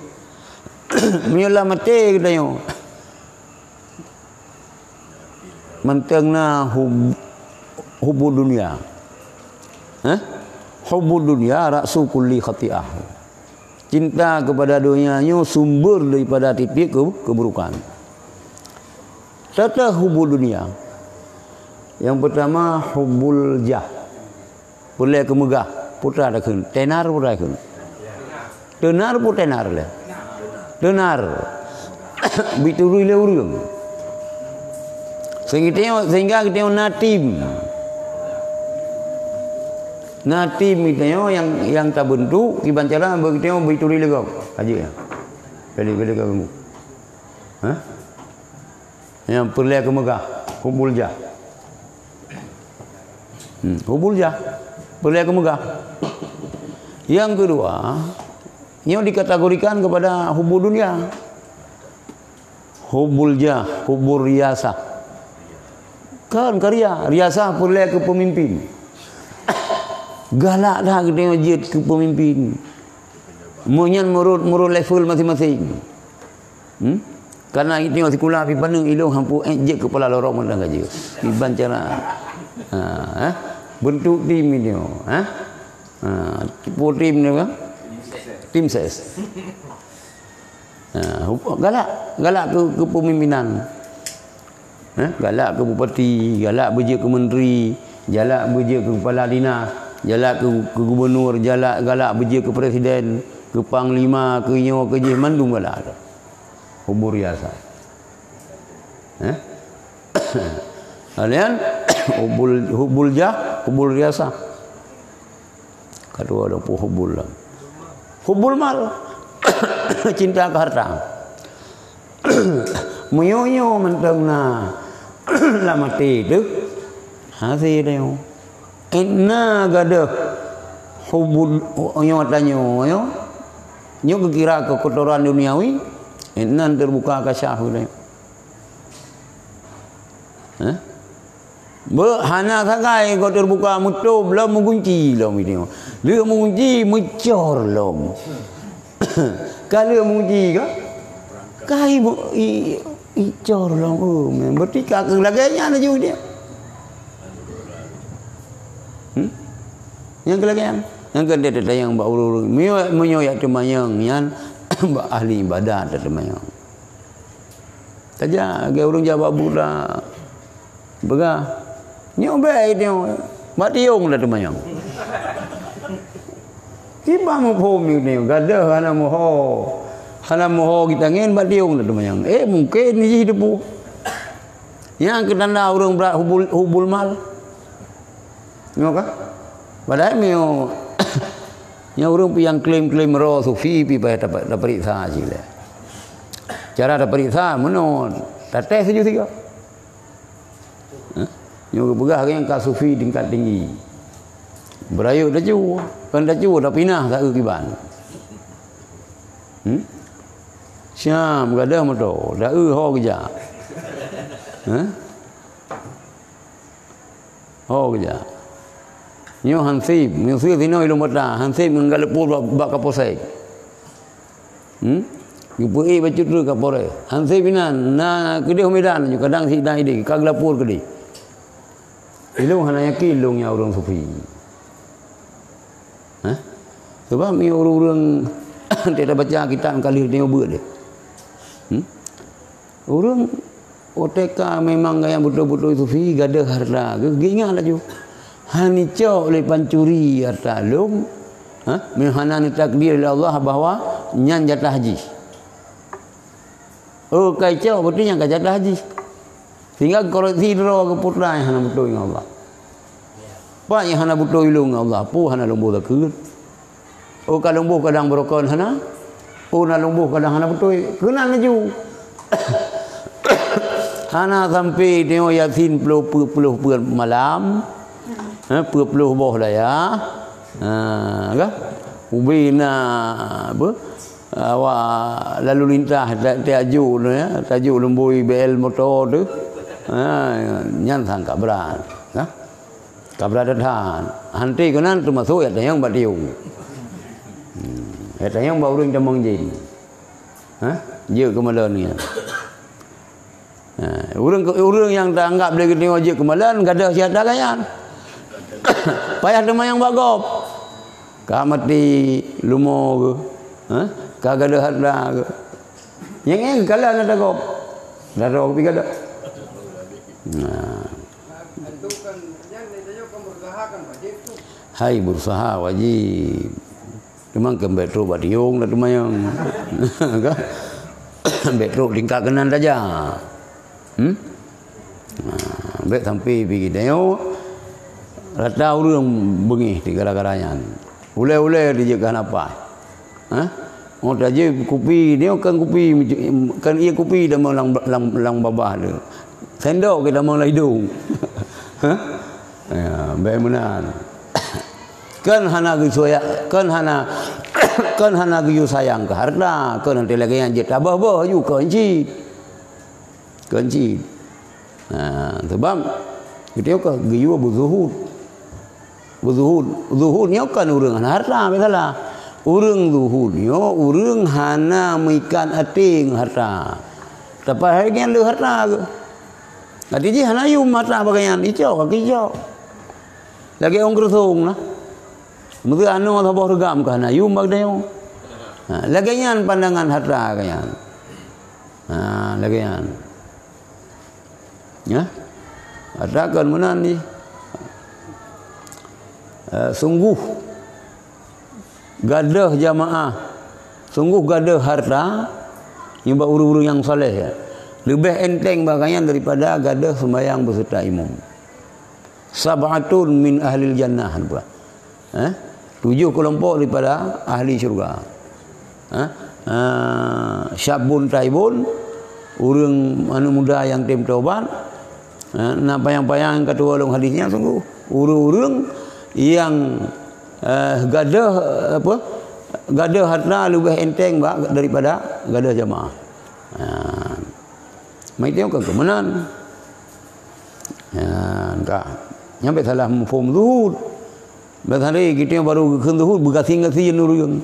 Meunyoe lam até geutanyoe, mantong na hub-, hubbud dunia. Hah? Hubbud dunia ra'su kulli khati'ah. Cinta kepada dunia nyoe sumber daripada tieb-tieb ke-, keburukan. Tata hubbud dunia. Yang pertama, hubbul jah. Peureulée keu meugah, peue takheun? Tenar peue takheun? Teunar peue tenar lé? Teunar. Bituri lé ureuëng. Sehingga geutanyoe, sehingga geutanyoe na tim. Na tim geutanyoe nyang, nyang tabeuntuk, kiban cara beu geutanyoe bituri lé gob. Aja ya. Kali, kali, kali. Hah? Nyang peureulée keu meugah, hubbul jah. Hmm, hubbul jah, peureulée keu meugah. Yang kedua, nyoe dikategorikan kepada hubbud dunia. Hubbul jah, hubbur riasah. Kan karya, riasah peureulée keu peumimpin. Galak dah geutanyoe jeuet keu peumimpin. Meunyan meurot, meurot level maséng-maséng. Hmm? Karena geutanyoe sikula pih paneuk ilong hampu ék jeuet kepala lorong mantong ka jeuet. Kiban cara. Ha, eh? Bentuk tim geutanyoe, eh? Ha, tipe tim ni kan? Tim ses. Ha, hup-, galak, galak keu, keu pemimpinan. Eh, galak keu bupati, galak beujeuet keu menteri, galak beujeuet keu kepala dinas, galak keu, keu gubernur, galak, galak beujeuet keu presiden, keu panglima, keu nyoe, keu jih, mandum galak. Hubbur riasah. Eh? Kalian, hubbul, hubbul jah, hubbul riasah. Kedua ada pun hubbul lah. Hubbul mal. Cinta ke harta. Meunyoe mantong na lam até teuh, hase tanyoe. Inna gadoh hubbul, nyoe tanyoe, nyoe geukira keu kotoran duniawi, inna terbuka kasyaf tanyoe. Hah? Beu hana sagai gob teubuka, meutob lom, meugunci lom itu. Lheueh meugunci, meucor lom. Ka lheueh meugunci ka? Ka i, i, icor lom. Oh, berarti ka keu lagée nyan laju dia. Hmm? Nyang keu lagée nyan. Nyang keu dia tanyong bak ureuëng-ureuëng. Meunyoe, meunyoe jak teumanyong nyan, bak ahli ibadat teumanyong. Tajak lagée ureuëng jak bak budak. Peugah, "Nyoe bék nyoe, bak tiong dah teumanyong." Kiban muphom nyoe, gadoh hana muho. Hana muho geutangen bak tiong dah teumanyong. Eh, mungken jih teupeu. Nyang keu tanda ureuëng brat hubbul, hubbul mal. Nyoe ka? Padahai meunyoe, nyoe ureuëng pih nyang klaim-klaim roh sufi pih payah tapa-, taperiksa cit lé. Cara taperiksa, meunoe, tates sajoh sigoe. Hah? Nyoe geupeugah nyang ka sufi tingkat tinggi. Beurayeuk tacu, kon tacu tapinah saeu kiban. Hmm? Syam gadoh moto, saeu ho geujak. Hah? Ho geujak. Nyoe hansib, meuseu sinoe ilong bata, hansib ngon galak lapor bak, bak Kapolsek. Hmm? Geupeuék bacut treuk Kapolres. Hansib inan, na keudeh Medan, nyoe kadang si na ideh, ka geulapor keudeh. Ilong hana yakin lôn nyan ureuëng sufi. Hah? Sebab nyoe ureuëng-ureuëng, tidak baca kitab kali nyoe beuet deh. Hmm? Ureuëng O T K memang gaya beutôi-beutôi sufi, gadoh harta, geuingat laju. Hana cok lé pancuri harta lôn, ha? Meuhana neutakdir lé Allah bahwa nyan jatah jih. Oh, kai cok, berarti nyan ka jatah jih. Sehingga koreksi droe geuputra nyang hana beutôi ngon Allah. Pat nyang hana beutôi lôn ngon Allah, peue hana lôn boh zakeuet. Oh, ka lôn boh kadang beurokon hana. Oh, na lôn boh kadang hana beutôi. Keunan laju. Hana sampai tengok Yasin ploh peuet, ploh peuet malam. Ha, peuet ploh boh dayah. Ha, kan? Ubé na, apa? Awak lalu lintas ta-, tajok tu, ya. Tajok lumboi B L motor tu. Ha, nyan sangka berat. Ha? Ka beurata that. Hanti keunan teumasok jak tanyong bak tiong. Hmm. Jak tanyong bak ureuëng tamong jin. Hah? Jeuet keu malon nyan. Ha, ureuëng, ureuëng nyang taanggap lé geutanyoe jeuet keu malon, gadoh siat gaya nyan. Payah teuma nyang bak gob. Ka maté lumo geuh. Hah? Ka gadoh harta geuh. Nyang éh kala na tagob. Dah tagob pi gadoh. Nah. Hai, berusaha wajib. Cuma keu bék trok bak tiong dah teuma nyang. Kan? Bék trok tingkat keunan saja. Hmm? Nah, bék sampai pi geutanyoe rata ureuëng beungéh di gara-gara nyan. Ulée-ulée dijeuet keu hana paih. Hah? Oh, tajeuet kupi, nyoe kan kupi, kan ié kupi tamong lam, lam, lam babah tu. Sendok ke tamong lam idong. Hah? Ya, bék meunan. Kan hana geusayang, kan hana, kan hana geuyue sayang keu harta, kan nanti lagée nyan jeuet tabah-bah ju kon cit. Kon cit. Ha, sebab geutanyoe ka geuyue beuzuhud. Beuzuhud, zuhud nyoe kon ureuëng hana harta, biasalah. Ureuëng zuhud nyoe ureuëng hana meuikat até ngon harta. Tapi hai nyan le harta geuh. Até jih hana yum harta bagainyan, icok ka icok. Lagée ôn keureuthong lah. Meuseu anoe saboh reugam ka hana yum bak geutanyoe. Ha, lagée nyan pandangan harta geutanyoe. Ha, lagée nyan. Ya. Katakan meunan jih. Eh, sungguh gadoh jamaah, sungguh gadoh harta nibak ureuëng-ureuëng nyang saleh, ya. Leubeh enteng bagainyan daripada gadoh sembahyang beserta imum. Sab'atun min ahlil jannah, bukan? Eh? Tujoh keulompok daripada ahli syurga. Eh? Ah, syabun taibun, ureuëng aneuk muda nyang tem taubat. Eh, na panyang-panyang ka tuwoe lom hadis nyan sungguh. Ureuëng-ureuëng nyang, eh, gadoh, apa? Gadoh harta leubeh enteng bak daripada gadoh jamaah. Ah. Mai tengok ke meunan. Nyan ka. Nyan bék salah muphom zuhud. Bék salah geutanyoe barô geukheun zuhud beugasien-gasien ureuëng.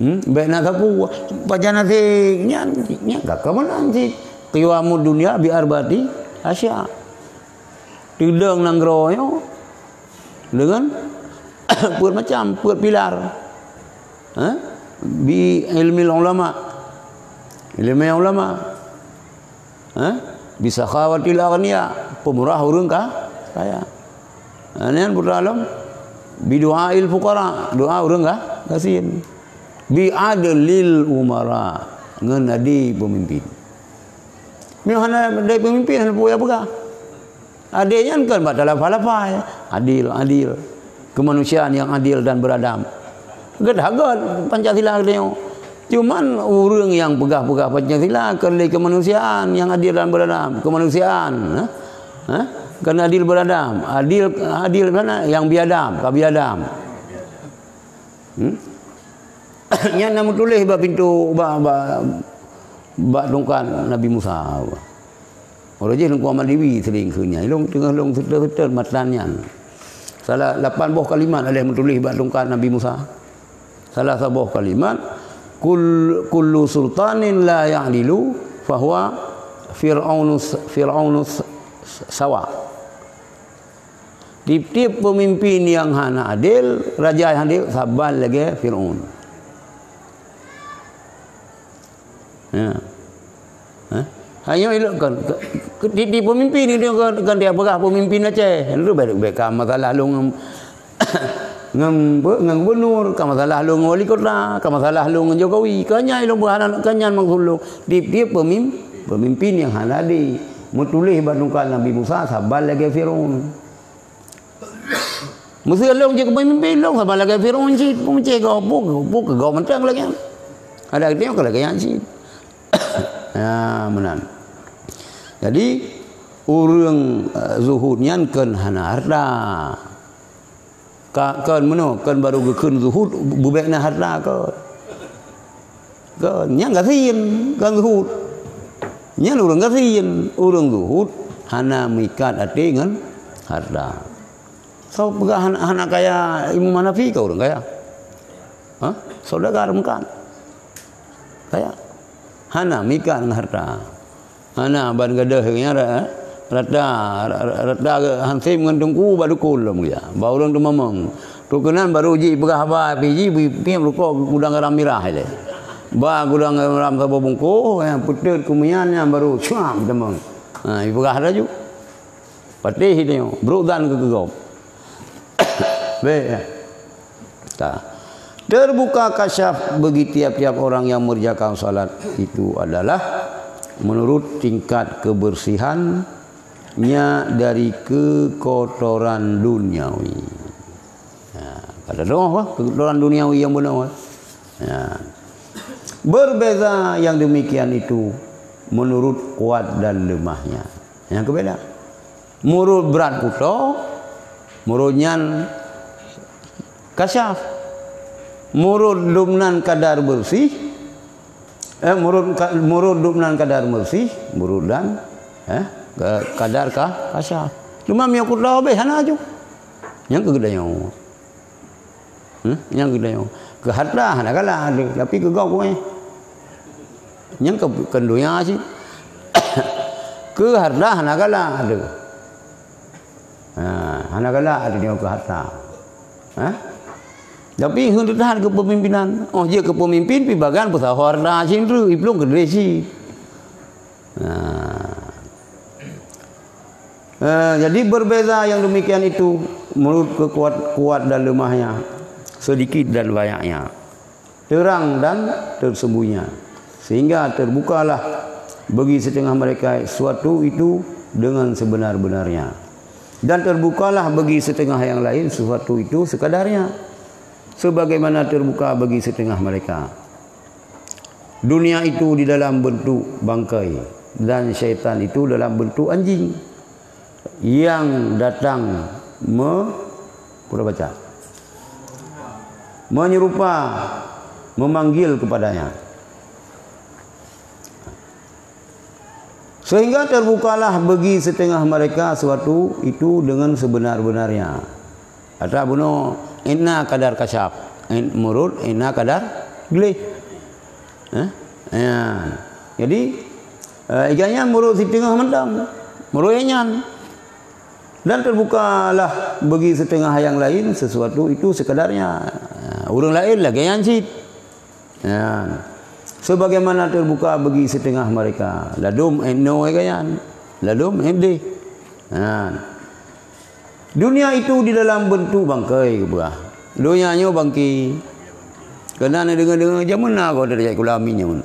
Hmm? Bék na sapeue, pajan asai nyan, nyan ka keumanan cit. Qiwamud dunya bi arba'ati asya. Teudong nanggroe nyoe deungon peuet macam, peuet pilar. Ha? Bi ilmil ulama. Ilmu ulama. Ha? Bi sakhawatil aghnia, peumurah ureuëng ka-, kaya. Ha, nyan putra lom, bi du'ail fuqara, doa ureuëng ka-, gasien. Bi adlil umara, ngon adé peumimpin. Nyoe hana adé peumimpin, hana peue peugah. Adé nyan kon bak talafai-lafai, adil, adil. Kemanusiaan yang adil dan beradab. Geudagot Pancasila geutanyoe. Cuman ureuëng nyang peugah-peugah Pancasila kon lé kemanusiaan yang adil dan beradab. Kemanusiaan, ha? Ha? Kan adil beradab, adil, adil kan yang biadab, ka biadab. Hmm? Nyan na meutuléh bak pintoe, bak, bak, bak tungkat Nabi Musa. Uroe jih Teungku Ahmad Diwi sering keu nyan. Ilong teungoh long seutôt-seutôt matan nyan. Salah lapan boh kalimat aleh meutuléh bak tungkat Nabi Musa. Salah saboh kalimat, "Kul-, kullu sultanin la ya'dilu fahuwa Fir'aunus, Fir'aunus sawa." Tiep-tiep peumimpin nyang hana adil, raja nyang adil, saban lagée Fir'aun. Ya. Hah? Hanya ilok kan, ke, ke, di, di pemimpin itu kan, kan dia peugah pemimpin Aceh. Itu baik, baik ka masalah lôn ngon, ngon, ngon gubernur, ka masalah lôn ngon wali kota, ka masalah lôn ngon Jokowi. Kan nyan ilok buah anak, kan nyan maksud lôn. Tiep-tiep pemim-, pemimpin nyang hana adil. Meutuléh bak tungkat Nabi Musa, saban lagée Firaun. Meuseu lôn jeuet keu peumimpin, lôn sama lagée Firaun cit, peumimpin keu peue, peue keu gob mantong lagée nyan. Ada geutanyoe keu lagée nyan cit. Ya, meunan. Jadi, ureuëng, eh, zuhud nyan kon hana harta. Ka, kon meunoe, kon barô geukheun zuhud, beubek na harta kon. Kon, nyan gasien, kon zuhud. Nyan ureuëng gasien, ureuëng zuhud hana meuikat até ngon harta. Soe peugah hana, hana kaya Imam Hanafi ka ureuëng kaya? Hah? Saudagar meukat. Kaya. Hana meuikat ngon harta. Hana ban gadôh nyan ra-, rata, ra-, ra-, rata hansém ngon teungku bak dukun lom dia. Bak ureuëng teumamong. Teukeunan baru jih peugah haba pih jih, pih rukok gudang garam mirah ilée. Ba gudang garam saboh bungkôh, nyang peutet keumian nyan baru cuam teumong. Ha, ipeugah laju. Patéh tanyoe, brok dan keu gob. Beh, ya. Ta. Terbuka kasyaf bagi tiap-tiap orang yang mengerjakan salat itu adalah menurut tingkat kebersihannya dari kekotoran duniawi. Ha, pada doh apa? Kekotoran duniawi yang benar. Ha. Berbeza yang demikian itu menurut kuat dan lemahnya. Yang kebeda. Murut brat kuto, murut nyan kasyaf. Murut dum nan kadar bersih, eh, murut ka-, murut dum nan kadar bersih, murut dan, eh, ka-, kadar ka-, kasyaf. Cuma miyueb kuto beh hana aju. Nyang keu geutanyoe. Hmm? Nyang geutanyoe. Keu harta hana galak deuh, tapi keu gob kuéh. Nyang keu, keu donya cit. Keu harta hana galak deuh. Ha, hana galak deuh nyoe keu harta. Ha? Tapi heuet that keu pemimpinan. Oh, jeuet keu pemimpin, pi bagan peusaho harta cit, iplueng keu diri cit. Nah. Eh, jadi berbeza yang demikian itu menurut kekuat, kuat dan lemahnya, sedikit dan banyaknya, terang dan tersembunyinya. Sehingga terbukalah bagi setengah mereka sesuatu itu dengan sebenar-benarnya. Dan terbukalah bagi setengah yang lain sesuatu itu sekadarnya. Sebagaimana terbuka bagi setengah mereka. Dunia itu di dalam bentuk bangkai dan syaitan itu dalam bentuk anjing yang datang me-, pura baca. Menyerupa, memanggil kepadanya. Sehingga terbukalah bagi setengah mereka sesuatu itu dengan sebenar-benarnya. Ata bunoe inna kadar kasyaf, in-, murut inna kadar gleh. Eh? Ya. Jadi, eh, iga nyan murut siteungoh mantong. Murut nyan. Dan terbukalah bagi setengah yang lain sesuatu itu sekadarnya. Eh, ureuëng laén lagée nyan cit. Ya. Sebagaimana terbuka bagi setengah mereka. Ladum eno gaya nyan. Ladum ende. Ya. Dunia itu di dalam bentuk bangkai keubah. Dunia nyoe bangki. Keunan deungoe-deungoe jameun na kok dari Kulamin nyoe.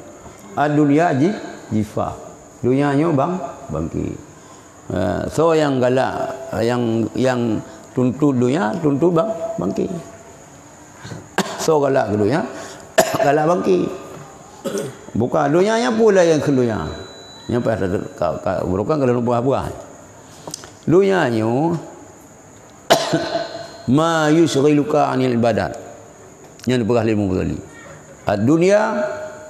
Ad-dunya ji-, jifa. Dunia nyoe bang, bangki. Eh, so nyang galak, nyang, nyang tuntut dunia, tuntut bang, bangki. So galak keu dunia, galak bangki. Bukan dunia nyang pula nyang keu dunia. Nyang payah ka, ka, bukan kalau buah-buah. Donya nyoe ma yusyghiluka 'anil ibadat. Nyan peugah lé Imam Ghazali. Ad-dunya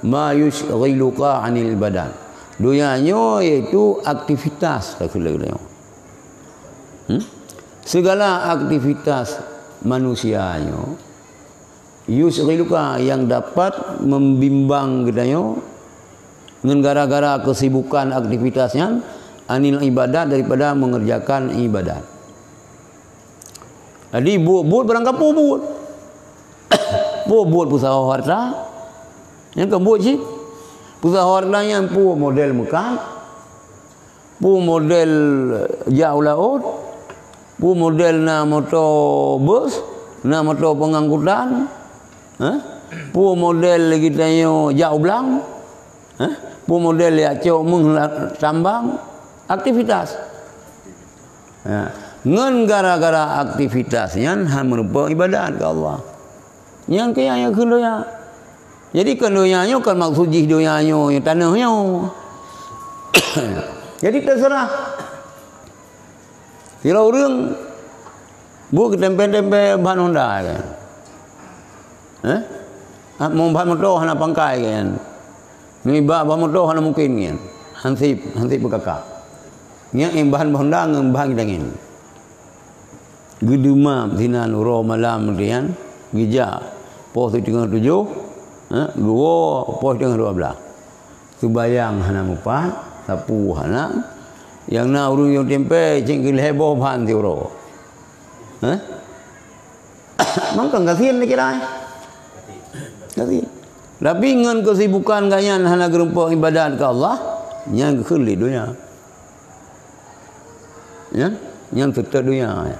ma yusyghiluka 'anil ibadat. Donya nyoe yaitu aktivitas, kata beliau. Hmm? Segala aktivitas manusia nyoe, yusyghiluka, yang dapat membimbang geutanyoe ngon gara-gara kesibukan aktivitas nyan, anil ibadat, daripada mengerjakan ibadat. Jadi buet-buet barang kapeue buet. Peue buet peusaho harta, nyan kan buet cit. Peusaho harta nyan peue model meukat, peue model jak u laôt, peue model na moto bus, na moto pengangkutan, eh? Peue model geutanyoe jak u blang, eh? Peue model jak cok meuh lam tambang, aktivitas. Ha. Ngon gara-gara aktivitas nyan han meurumpok ibadat keu Allah. Nyang keu nyang kheun donya. Jadi kheun donya nyoe kan maksud jih donya nyoe tanoh nyoe. Jadi terserah. Sidroe ureuëng buet geutempel-tempel ban honda kan. Eh? Ah, ban moto hana pangkai kan. Nibak ban moto hana mungkin kan. Hansip, hansip beukaka. Nyan ban honda ngon ban geutangen. Geudeumam sinan uroe malam rian, geujak poh siteungoh tujoh, eh, geuwoe poh siteungoh dua blaih. Seubayang hana mupat, sapu hana. Nyang na ureuëng nyang tempel cit keu lhée boh ban siuroe. Eh? Mangkang gasien dikira. Gasien. Tapi ngon kesibukan gobnyan hana geurumpok ibadat keu Allah, nyan geukheun lé donya. Ya, nyan teutap donya.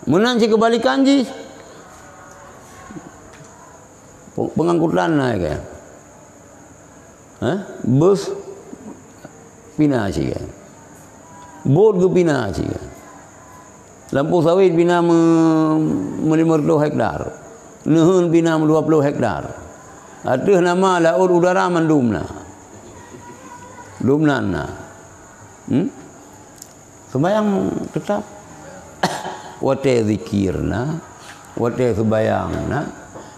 Meunan cit keubalikan jih. Pe-, pengangkutan na kan. Ha? Bus pina cit kan. Bot geupina cit kan. Lampôh sawét pina me-, meulima reutôh hektar. Neuheun pina meudua ploh hektar. Ateueh nama laôt udara mandum na. Dum nan na. Hmm? Seumayang teutap. Watée zikir na, watée seubayang na,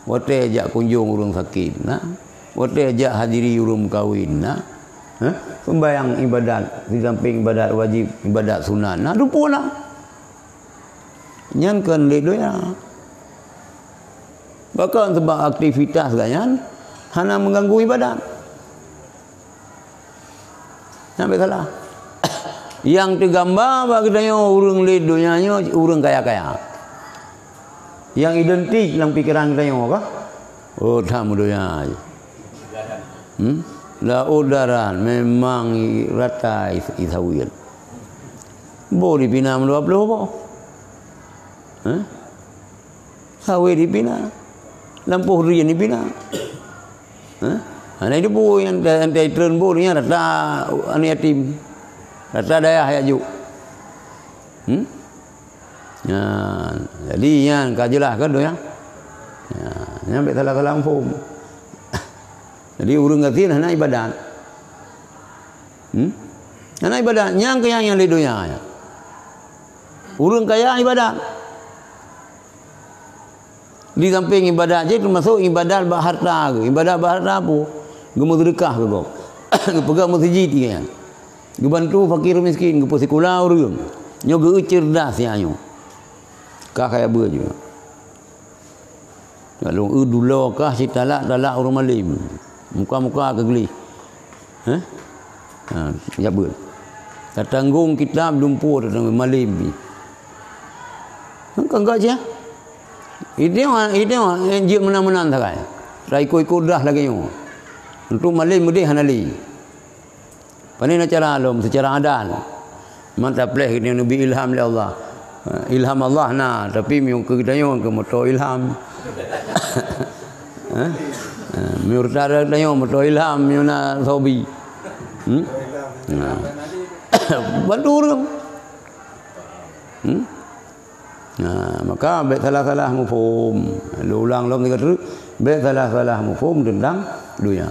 watée jak kunjong ureuëng sakét na, watée jak hadiri ureuëng meukawen na, eh, seumayang ibadat, di sampéng ibadat wajéb, ibadat sunat na, dupo na. Nyan kon lé donya. Bahkan sebab aktivitas gobnyan hana mengganggu ibadat. Nyang bèk salah. Nyang teugamba bak geutanyoe ureuëng lé donya nyoe ureuëng kaya-kaya. Nyang identik lam pikeran geutanyoe apa? Oh, tamu donya. Hmm? Laôt darat memang rata is-, isawil. Boh dipina meudua ploh boh. Hah? Sawét dipina. Lampôh rien dipina. Hah? Hana itu pun yang, yang, yang turun boh ni rata anak yatim. Rata dayah yak juk. Hmm? Ya, jadi nyan ka jeulaih kan tu ya. Ya, nyan bèk salah-salah mafhum. Jadi ureuëng gasien hana ibadat. Hmm? Hana ibadat, nyang kaya nyang lé donya. Ureuëng kaya ibadat. Di samping ibadat jih teumasuk ibadat bak harta geuh. Ibadat bak harta apa? Geumeuseudeukah keu gob. Geupeugah meuseujid nyan. Geubantu fakir miskin, geupeusikula ureuëng. Nyoe geu cerdas ya nyoe. Ka kaya beue juga. Lalu eu dulo kah sitalak-talak ureuëng malém. Muka-muka keu gleh. Hah? Ha, jak beuet. Tatanggong kitab lumpo tatanggong malém pih. Kan enggak je. Idéh, idéh, jeuet meunan-meunan sagai. Taikot-ikot dah lagée nyoe. Untuk malém meudeh hana lé. Pane na cara lom seucara adat. Man tapleh geutanyoe neubi ilham lé Allah. Ilham Allah na, tapi meunyoe keu geutanyoe keu moto ilham. Eh? Eh, meunyoe reuta geutanyoe moto ilham, meunyoe na sobi. Hmm? Nah. Bantu ureuëng. Hmm? Nah, maka bèk salah-salah mafhum. Lôn ulang lom tiga teuk, bèk salah-salah mafhum teuntang donya.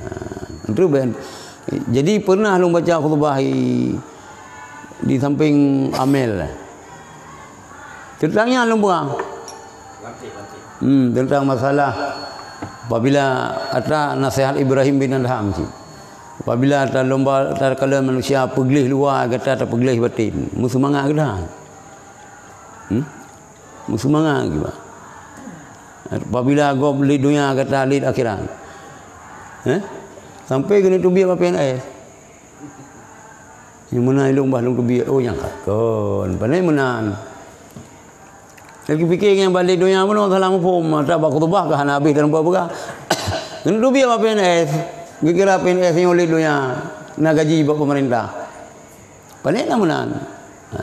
Ha, tentu ben. Jadi pernah lôn baca khutbah i, Di samping Amel. Teuntang nyan lôn peugah. Hmm, teuntang masalah apabila ata nasihat Ibrahim bin Adham cit. Apabila ata lomba, takalon manusia peugleh luwa, gata tapeugleh batin. Meuseumangat gata. Hmm? Meuseumangat kiban. Apabila gob lé donya gata lé akhirat. Eh? Sampai keuneuk teubiet bak P N S. Nyang meunan ilong bah lôn teubiet. Oh, nyang ka kon. Pane meunan. Lagi pikir nyang bak lé donya bunoe salah muphom. Mata bak khutubah ka hana habéh dan peugah. Keuneuk teubiet bak P N S. Geukira P N S nyoe lé donya. Na gaji bak pemerintah. Palék na meunan. Ha.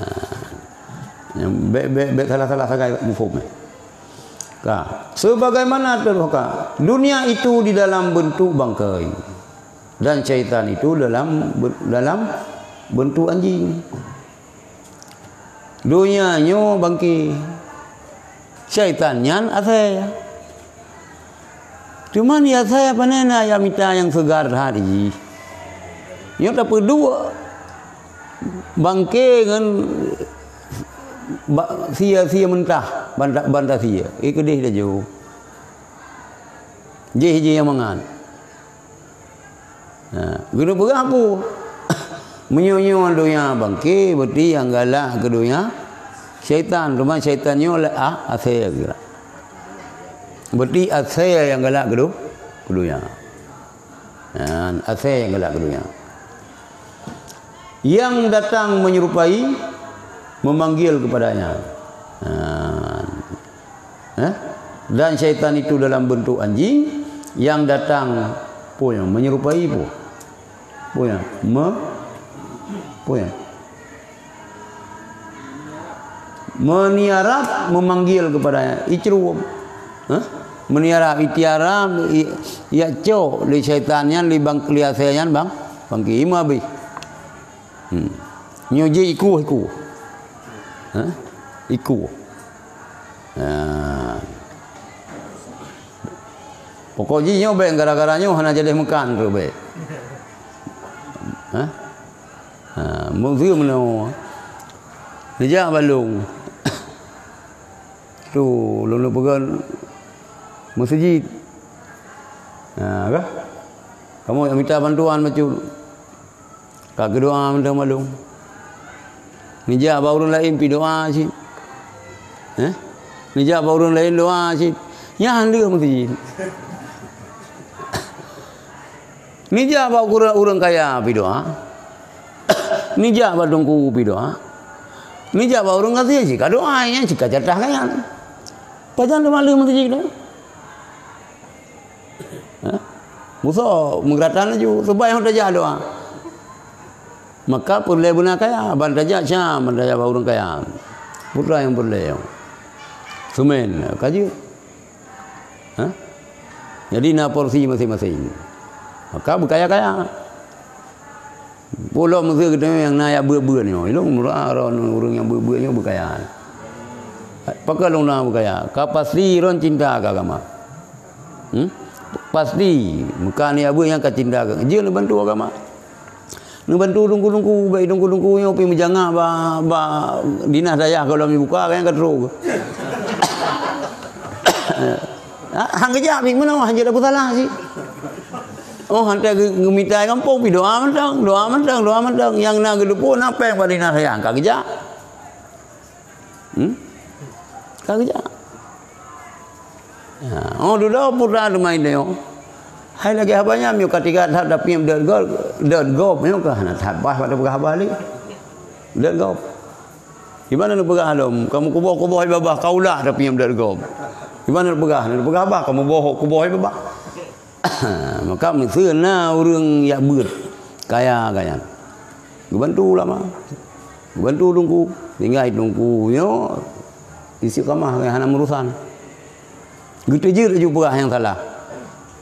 Nyang bèk, bèk, bèk salah-salah sagai muphom, eh. Ka. Sebagaimana terbuka, dunia itu di dalam bentuk bangkai. Dan syaitan itu dalam, dalam bentuk anjing. Donya nyoe bangke. Syaitan nyan asèe. Cuman ya asèe pane na ya mita nyang seugar that jih. Nyoe tapeuduek bangke ngon ba-, sie-sie mentah, banta, banta sie. Eh, keudeh laju. Jih, jih nyang mangat. Ha, geuneuk peugah peue? Meunyoe nyoe donya bangke, berarti nyang galak keu donya syaitan. Teuma syaitan nyoe lé, ah, asèe geura. Berarti asèe nyang galak keu do-, keu donya. Ha, asèe nyang galak keu donya. Yang datang menyerupai, memanggil kepadanya. Ha. Eh? Dan syaitan itu dalam bentuk anjing yang datang, peue nyan, menyerupai peue? Peue nyan? Me-, peue nyan? Meuniarab, memanggil kepadanya. Icru. Eh? Meuniarab, itiarab, i-, yak cok lé syaitan nyan, lé bang-, lé asèe nyan, bang, bangke ima bih. Hmm. Nyoe jih ikuh, ikuh. Ha? Ikuh. Ha. Pokok jih nyoe bèk gara-gara nyoe hana jadeh meukan tu bèk. Ha? Ha, meuzeue meunoe. Neujak balong. Tu, lôn peugah meuseujid. Ha, kah? Kamoe mita bantuan bacut. Ka geudoa mantong balong. Neujak bak ureueng laén pih doa cit. Eh? Neujak bak ureueng laén doa cit. Nyan lheueh meuseujid. Neujak bak ureueng, ureueng kaya pih doa. Neujak bak teungku pih doa. Neujak bak ureueng gasien cit ka doa, nyan cit ka jatah kaya. Pajan teuma lheueh meuseujid dah. Ha? Musoh meugeuratan laju, seubab nyang tajak doa. Maka peureulèe beuna kaya, ban tajak Syam, ban tajak bak ureueng kaya. Putra nyang peureulèe. Seumén, ka jeuet. Ha? Jadi na porsi maséng-maséng. Maka beukaya-kaya. Pulo meusé geutanyoe nyang na jak beuet-beuet nyoe. Ilong meurah ron ureueng nyang beuet-beuet nyoe beukaya. Pakon lôn na beukaya? Ka pasti ron cinta keu agama. Hmm? Pasti. Meuka ni abeuet nyang ka cinta keu, jeuet neubantu agama. Neubantu teungku-teungku, bèk teungku-teungku nyoe pih meujangak bak, bak dinas dayah kalau mibuka kan ka trok. Ha, han geujak pih meunoe, han jeuet tapeusalah cit. Oh, han ta geu-, geumita gampông pih doa mantong, doa mantong, doa mantong. Nyang na geuteupeue na péng bak dinas dayah, han ka geujak. Hmm? Ka geujak. Ya, oh, dudoe putra teuma nyoe. Hai lagèe haba nyan, nyoe ka tiga that tapi dot gop, dot gop nyoe ka hana that bah pada peugah haba lé. Dot gop. Di mana neupeugah lom? Kamu kuboh-kuboh babah kaula tapi dot gop. Di mana neupeugah? Neupeugah bah kamu boh kuboh babah. Maka meusé na ureueng jak beuet kaya-kaya. Geubantu ulama. Geubantu teungku. Tinggai teungku nyoe istiqamah hana meurusan. Geuteujeuet laju peugah nyang salah.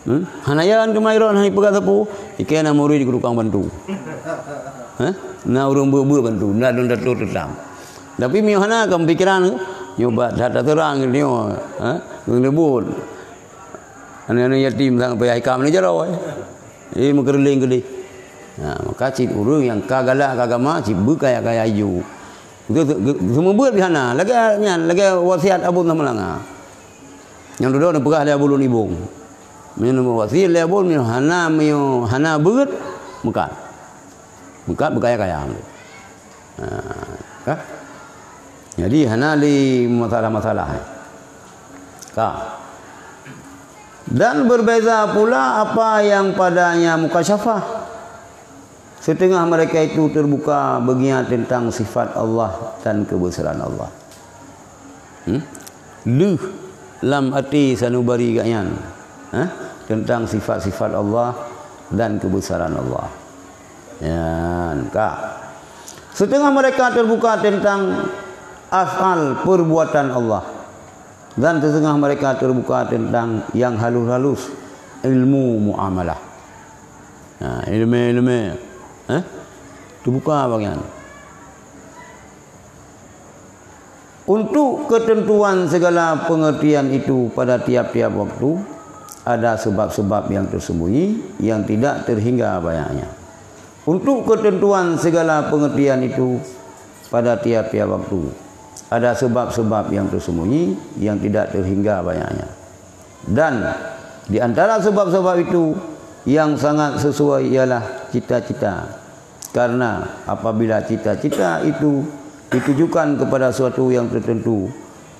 Hmm? Hana yan teuma iron hana ipeugah sapeue, ikeu na murit keu tukang bantu. Hah? Na ureueng beuet-beuet bantu, na lôn tatur teutang. Tapi meunyoe hana ka meupikiran, nyoe bak that taseurang nyoe, ha? Ureueng leumbot. Aneuk-aneuk yatim sang payah ikam ni jaroe. Eh, meukeureuling keudeh. Ha, maka cit ureuëng nyang ka galak keu agama, cit beukaya-kaya iju. Seumeubeuet pih hana, lagée nyan, lagée wasiat Abu Hamzah Maulana. Nyang dudoe neupeugah lé Abu Lôn Ibong. Meunyoe wasiat lé Abu Lôn, hana, meunyoe hana beuet, meukat. Meukat beukaya-kaya. Ha, ka? Jadi hana lé masalah-masalah. Ka. Dan berbeza pula apa yang padanya mukasyafah. Setengah mereka itu terbuka baginya tentang sifat Allah dan kebesaran Allah. Hmm? Leuh lam até sanubari gobnyan, ha? Tentang sifat-sifat Allah dan kebesaran Allah. Nyan ka. Setengah mereka terbuka tentang af'al perbuatan Allah. Dan setengah mereka terbuka tentang yang halus-halus, ilmu muamalah. Ha, ilmu-ilmu, eh? Terbuka bagian. Untuk ketentuan segala pengertian itu pada tiap-tiap waktu, ada sebab-sebab yang tersembunyi yang tidak terhingga banyaknya. Untuk ketentuan segala pengertian itu pada tiap-tiap waktu, ada sebab-sebab yang tersembunyi yang tidak terhingga banyaknya. Dan di antara sebab-sebab itu yang sangat sesuai ialah cita-cita. Karena apabila cita-cita itu ditujukan kepada suatu yang tertentu,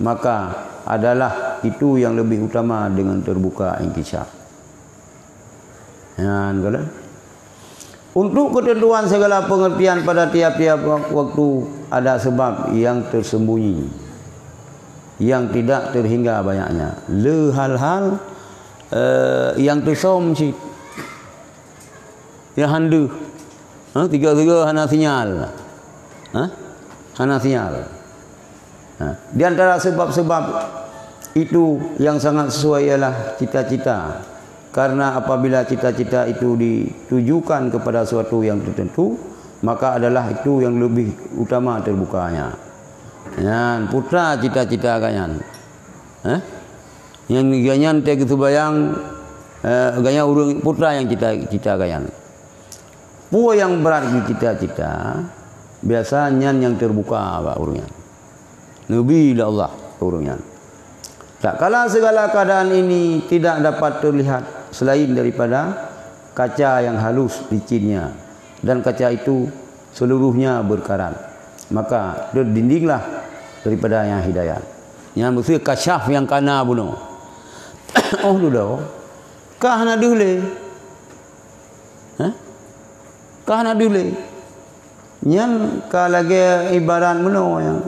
maka adalah itu yang lebih utama dengan terbuka inkisaf. Nyan kala. Untuk ketentuan segala pengertian pada tiap-tiap wak-, waktu ada sebab yang tersembunyi, yang tidak terhingga banyaknya. Le hal-hal, eh, yang tersembunyi. Nyang han deuh. Ha, tiga-tiga hana sinyal. Ha? Hana sinyal. Ha. Di antara sebab-sebab itu yang sangat sesuai ialah cita-cita. Karena apabila cita-cita itu ditujukan kepada suatu yang tertentu, maka adalah itu yang lebih utama terbukanya. Nyan, putra cita-cita gobnyan. Eh? Nyang gobnyan teuh geuseubayang, eh, gobnyan ureuëng putra nyang cita-cita gobnyan. Peue nyang brat geucita-cita, biasa nyan nyang teubuka bak ureuëng nyan. Neubi lé Allah ureuëng nyan. Tatkala segala keadaan ini tidak dapat terlihat selain daripada kaca yang halus licinnya, dan kaca itu seluruhnya berkarat, maka terdindinglah daripadanya hidayah. Nyan meuseuti kasyaf nyang kana bunoe. Oh, dudoe. Ka hana deuh lé. Hah? Ka hana deuh lé. Nyan ka lagée ibarat meunoe nyan.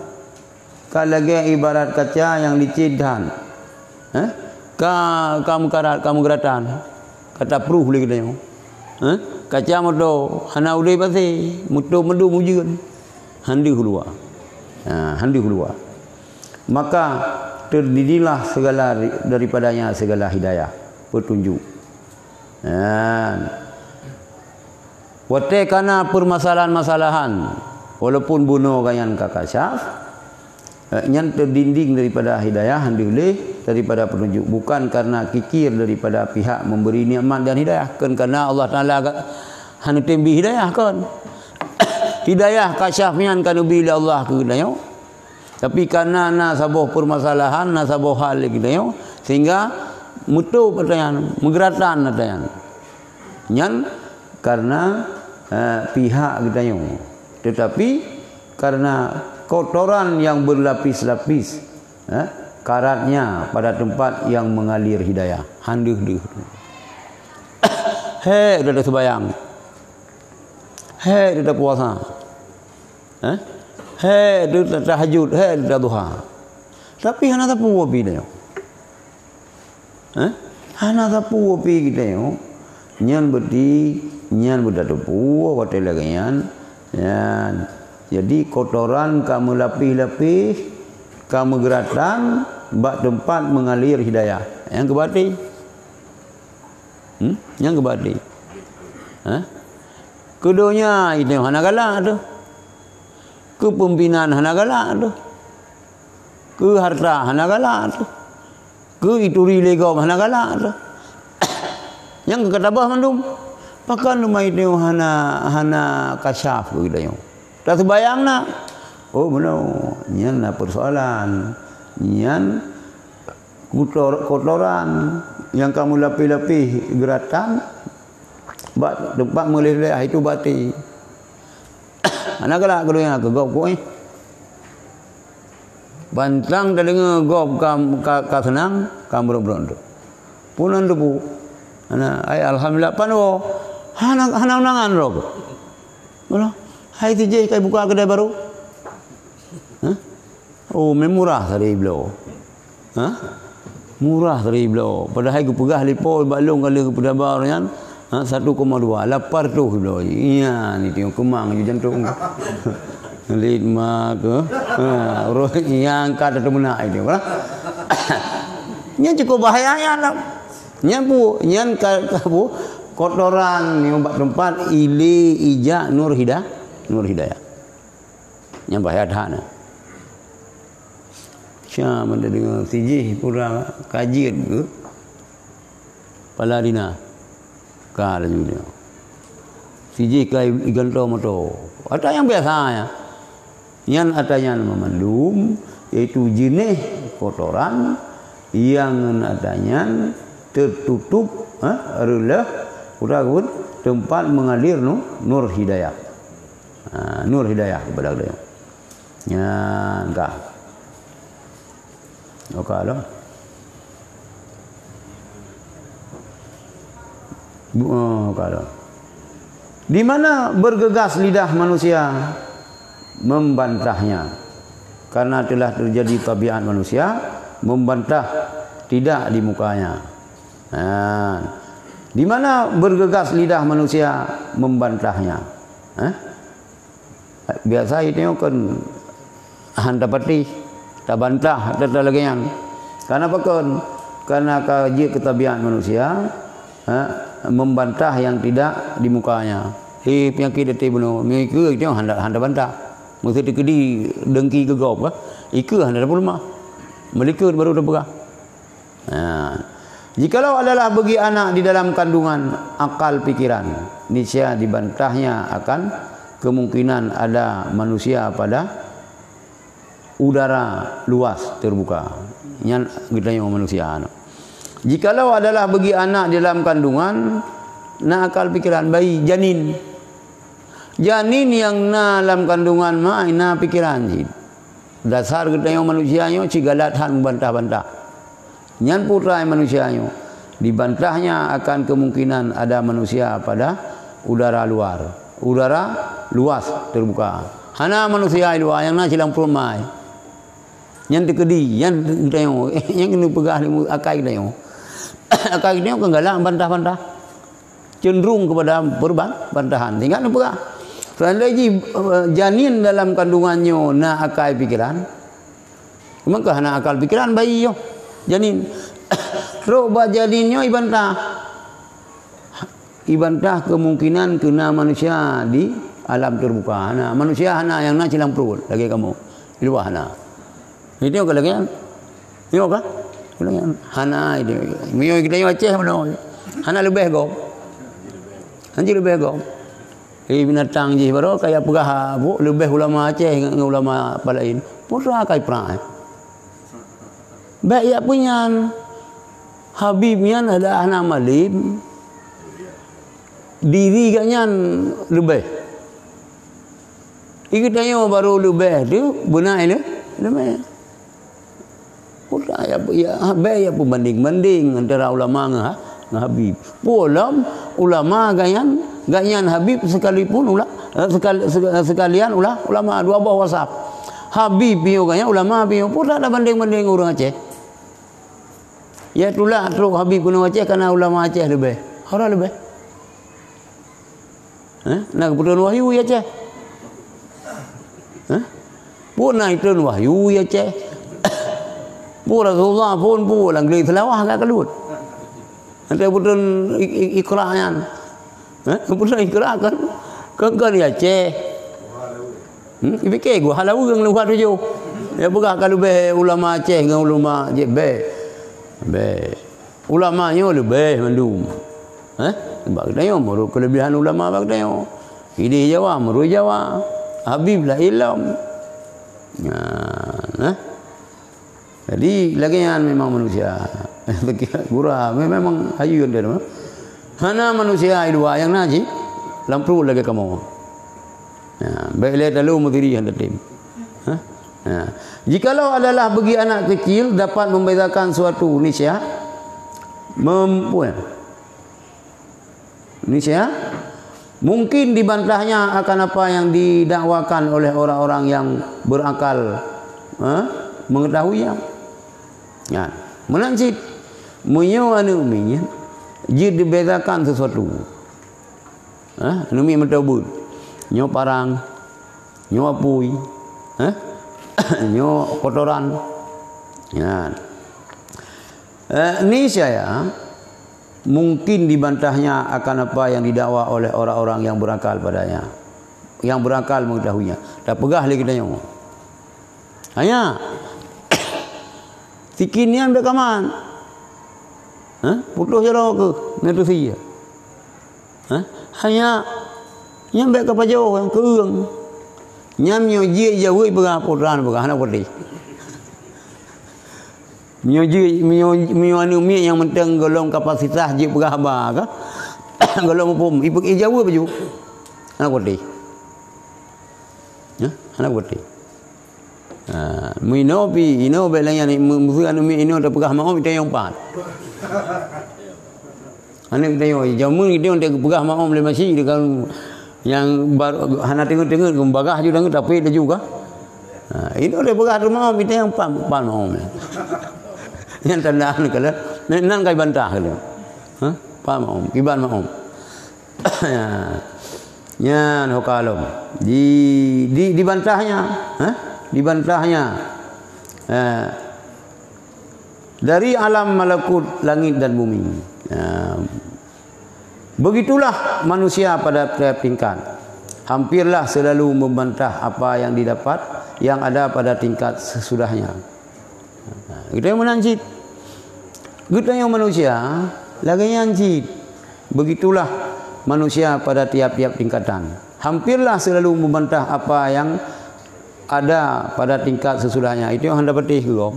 Ka lagée ibarat kaca nyang licin that. Hah? Ka, ka meukarat, ka meugeuratan. Ka tapruh lé geutanyoe. Hah? Kaca moto hana udeb até, moto meudum ujeuen. Han deuh luwa. Ha, han deuh luwa. Maka terdindinglah segala daripadanya segala hidayah, petunjuk. Nah, watée kana permasalahan-masalahan, walaupun bunoe gobnyan ka kasyaf, eh, nyan terdinding daripada hidayah, han deuh lé daripada petunjuk, bukan karena kikir daripada pihak memberi nikmat dan hidayah, kon karena Allah Taala ga-, hana teubi hidayah, kon. Hidayah kasyaf nyan ka neubi lé Allah keu geutanyoe. Tapi karena na saboh permasalahan, na saboh hal lé geutanyoe, sehingga meutôb ata nyan, meugeuratan ata nyan. Nyan karena, eh, pihak geutanyoe. Tetapi karena kotoran yang berlapis-lapis, eh, karatnya pada tempat yang mengalir hidayah. Han deuh-deuh. Hék dah sembahyang. Hék dah puasa. Eh? Hék dah tahajud, hék dah duha. Tapi hana sapeue pih tanyoe. Eh? Hana sapeue pih geutanyoe. Nyan beuti, nyan beutateupeue watée lagée nyan. Nyan. Jadi kotoran ka meulapih-lapih, ka meugeuratan bak teumpat mengalir hidayah. Nyang keu bati. Hmm? Nyang keu bati. Ha? Keu donya itu hana galak tu. Keu pimpinan hana galak tu. Keu harta hana galak tu. Keu ituri lé gob hana galak tu. Nyang ka tabah mandum. Pakon teuma tanyoe hana, hana kasyaf keu geutanyoe? Taseumayang na. Oh, bunoe. Nyan na peusoalan. Nyan kotor-, kotoran nyang ka meulapéh-lapéh geuratan bak teumpat meuleueh-leueh, itu baté. Hana galak keu donya, keu gob keu éh. Bantang tadeungoe gob ka, ka, ka seunang, ka meurot-meurot tu. Punan teupeu. Hana, ai alhamdulillah, pan woe. Hana, hana undangan droe. Ulah. Hai tijih kai buka keudai baru. Hah? Oh, mé murah tadi bloe. Hah? Murah tadi bloe. Padahai geupeugah lé po bak lôn ka lheueh geupeudaba nyan, ha, satu koma dua, lapar toh bloe. Iya, ni tengok keumang je jantong. Lit ma ke. Ha, roh nyang ka teumeunak itu, ha. Nyan cukup bahaya nyan lah. Nyan pu, nyan ka, ka pu, kotoran nyang bak teumpat ilé ijak nur hida-, nur hidayah. Nyang bahaya that na. Sya, meudeungoe sijih pura kajiet geuh pala dina. Ka laju dia. Sijih ka iganto moto. Ata nyang biasa ya. Nyan ata nyan meumandum, yaitu jeuneh kotoran nyang ngon ata nyan teututup, ha, reuloh, utaupun teumpat mengalir nu-, nur hidayah. Ha, nur hidayah kepada geutanyoe. Nyan ka. Oka lom. Bu-, oh, oka lom. Di mana bergegas lidah manusia membantahnya? Karena telah terjadi tabiat manusia membantah tidak di mukanya. Ha. Di mana bergegas lidah manusia membantahnya? Ha? Biasa itu kan hana patéh, tabantah, atau lagée nyan. Karena apa kon? Karena ka jeuet keu tabiat manusia, ha, membantah yang tidak di mukanya. Eh, penyakit hati bunoe, meuikeue itu hana, hana bantah. Meusti teukeudi dengki keu gob, ha? Ikeue hana tapeuleumah. Meulikot baru tapeugah. Nah, jikalau adalah bagi anak di dalam kandungan akal pikiran, niscaya dibantahnya akan kemungkinan ada manusia pada udara luas terbuka. Nyan geutanyoe manusia. Jikalau adalah bagi anak di dalam kandungan, na akal pikiran bayi, janin. Janin nyang na lam kandungan ma, na pikiran cit. Dasar geutanyoe manusia nyoe cit galak that meubantah-bantah. Nyan putra manusia nyoe, dibantahnya akan kemungkinan ada manusia pada udara luar. Udara luas terbuka. Hana manusia di luwa nyang na silang peurumoh. Nyan teukeudi, nyan geutanyoe, nyang keuneuk peugah lé akai geutanyoe. Akai geutanyoe kan galak bantah-bantah. Cenderung kepada perban-, bantahan. Sehingga neupeugah, seandai jih, eh, janin dalam kandungan nyoe na akai pikiran, maka hana akal pikiran bayi nyoe, janin. Trok bak janin nyoe ibantah. Ibantah kemungkinan keu na manusia di alam terbuka. Hana, manusia hana, nyang na silang pruet lagée kamoe. Di luwa hana. Itu ka lagée nyan. Nyoe ka? Lagée nyan. Hana itu. Meunyoe geutanyoe Aceh bunoe. Hana leubeh gob. Hana leubeh gob. Eh, binatang jih baroe kaya peugah, bu, leubeh ulama Aceh ngon ulama laén. Peue akai prang, eh? Bék jak peunyan. Habib nyan adalah hana malem. Diri geuh nyan leubeh. Geutanyoe baru leubeh tu, beuna le-, leubeh. Peue ya, ya, bék jak peubanding-banding antara ulama ngon ha-, ngon habib. Peue lom ulama geuh nyan, geuh nyan habib sekalipun ula-, eh, sekal-, se-, sekalian ula-, ulama, dua boh wasaf. Habib piyoh geuh nyan, ulama piyoh. Peue tabanding-banding ureuëng Aceh? Ya tulak trok habib keunoe Aceh, kana ulama Aceh leubeh. Hara leubeh. Eh? Na geupeutrön wahyu ya Aceh? Eh? Peue na itreun wahyu ya Aceh? Peue Rasulullah phon peue lam glé seulawah ka kalut. Ante peutrön i-, i-, Iqra nyan. Eh? Peutrön Iqra kan? Kan, kan ya Aceh. Hmm? Ipike gua hana ureuëng luwa tujoh. Ya peugah ka leubeh ulama Aceh ngon ulama jih, bék. Bék. Ulama nyoe leubeh mandum. Eh? Bak geutanyoe meurot keulebihan ulama bak geutanyoe. Idéh Jawa, meurot Jawa. Habib lah ilom. Nah, nah. Jadi, lagèe nyan memang manusia. Gura, me-, memang hayeu dia tu. Hana manusia i luwa nyang na cit lam pruet lagèe kamoe. Ya, baik lé talu mudiri hana tem. Ha? Ya. Jikalau adalah bagi anak kecil dapat membezakan suatu nisya, mem-, nisya, mungkin dibantahnya akan apa yang didakwakan oleh orang-orang yang berakal, ha? Mengetahuinya. Ya. Meunan cit, meunyoe aneuk miet jeuet dibezakan sesuatu. Ha? Aneuk miet meutobeut. Nyoe parang, nyoe apui, eh? Nyoe kotoran. Ya. Eh, niscaya mungkin dibantahnya akan apa yang didakwa oleh orang-orang yang berakal padanya, yang berakal mengetahuinya. Tapeugah lé geutanyoe. Hanya sikin nyan bèk kaman. Hah? Putôh jaroe keuh, neutusi. Hah? Hanya nyan bèk kapajoh nyang keueng. Nyan meunyoe jeuet jaweueb peugah putra peugah hana putih. Meunyoe jeuet, meunyoe, meunyoe aneuk miet nyang mantong gohlom kapasitas jeuet peugah haba ka, gohlom muphom, ipe-, ijaweueb baju. Hana putih. Ya, hana putih. Ha, meuinoe pi, inoe bèk lagèe nyan, meu-, meuseu aneuk miet inoe tapeugah maoh, itanyong pat. Aneuk geutanyoe, jameun geutanyoe tapeugah maoh lé masjid, kan nyang bar-, hana teungeut-teungeut, bagah ju teungeut, tapi laju ka. Ha, inoe tapeugah tu maoh, itanyong pat, pat maoh. Nyan tanda aneuk kala, nan, nan ka ibantah kala. Ha, pat maoh, iban maoh. Nyan ho ka lom. Di, di, dibantahnya, ha? Dibantahnya. Eh, dari alam malakut langit dan bumi. Ya. Begitulah manusia pada tiap tingkat. Hampirlah selalu membantah apa yang didapat, yang ada pada tingkat sesudahnya. Geutanyoe meunan cit. Geutanyoe manusia lagèe nyan cit. Begitulah manusia pada tiap-tiap tingkatan. Hampirlah selalu membantah apa yang ada pada tingkat sesudahnya. Itu nyang hana patéh keu gob.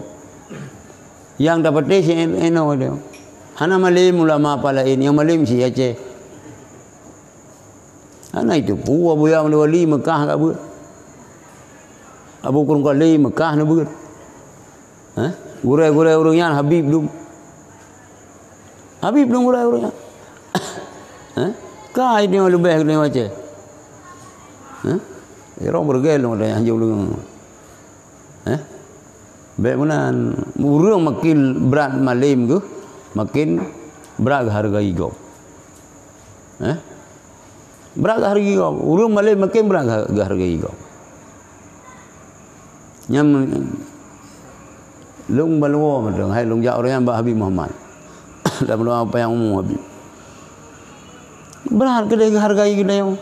Nyang tapatéh si en-, eno itu. Hana malém ulama apa laén, nyang malém si Aceh. Hana itu pu Abuya Abdul Wali Mekah ka beuet. Abu Kurung Kali Mekah na beuet. Hah? Gurèe-gurèe ureueng nyan Habib dum. Habib dum gurèe ureueng nyan. Hah? Ka itu nyang leubeh keu Aceh. Hah? Irong beureugai lôn ada nyang hanjeuet lôn. Eh? Bèk meunan, ureueng makin brat malém geuh, makin brat geuhargai gob. Eh? Brat geuhargai gob. Ureueng malém makin brat geuha-, geuhargai gob. Nyan lôn baluwo mantong, hai lôn jak ureueng nyan bak Habib Muhammad. Dan meudoa panjang umu Habib. Brat keudeh geuhargai geutanyoe.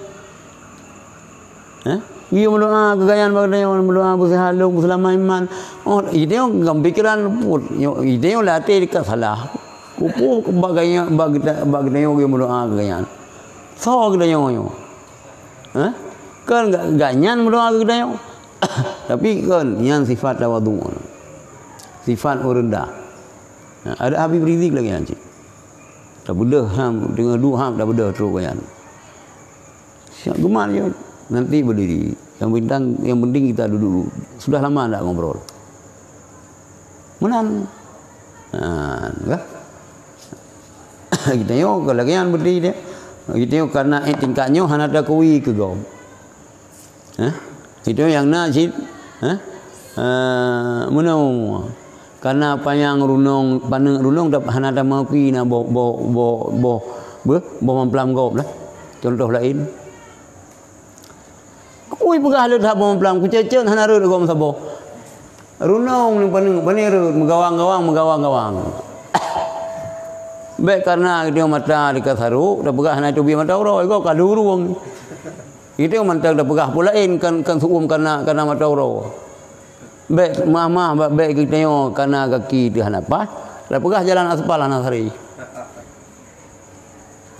Eh? Geuyue meudoa keu gobnyan bak geutanyoe, meudoa beuseuhat lôn, beuseulamat iman. Oh, geutanyoe lam pikeran pun, geutanyoe lam até ka salah. Peue bak gobnyan, bak geuta-, bak geutanyoe geuyue meudoa keu gobnyan. Soe geutanyoe nyoe? Eh? Kon ga-, gobnyan meudoa keu geutanyoe. Tapi kon, nyan sifat tawadhu. Sifat ureueng rendah. Nah, ada Habib Rizik lagèe nyan cit. Tabeudôh ham, teungoh duek ham, tabeudôh trok gobnyan. Siap geumat je. Nanti berdiri. Yang penting, yang penting kita duduk dulu. Sudah lama tak ngobrol. Meunan. Ha, lah. Geutanyoe, kalau lagèe nyan berdiri dia. Geutanyoe karena, eh, tingkat nyoe hana takui keu gob. Hah? Itu nyang na cit. Hah? Eh, meunoe. Karena panyang runong, paneuk runong, tapi hana tameuakui na boh, boh, boh, boh, beuh, boh mamplam gob lah. Contoh laén. Kui peugah lé that boh mamplam, kucecet hana rhot gob saboh. Runong ni paneuk, paneuk rhot, meugawang-gawang, meugawang-gawang. Bèk karena geutanyoe mata di ka sarok, tapeugah hana teubiet mata uroe, gob ka lurong. Geutanyoe mantong tapeugah peue laén kan, kan su'um kana, kana mata uroe. Bèk mah-mah, bèk, bèk geutanyoe kana gaki teuh hana paih, tapeugah jalan aspal hana sari.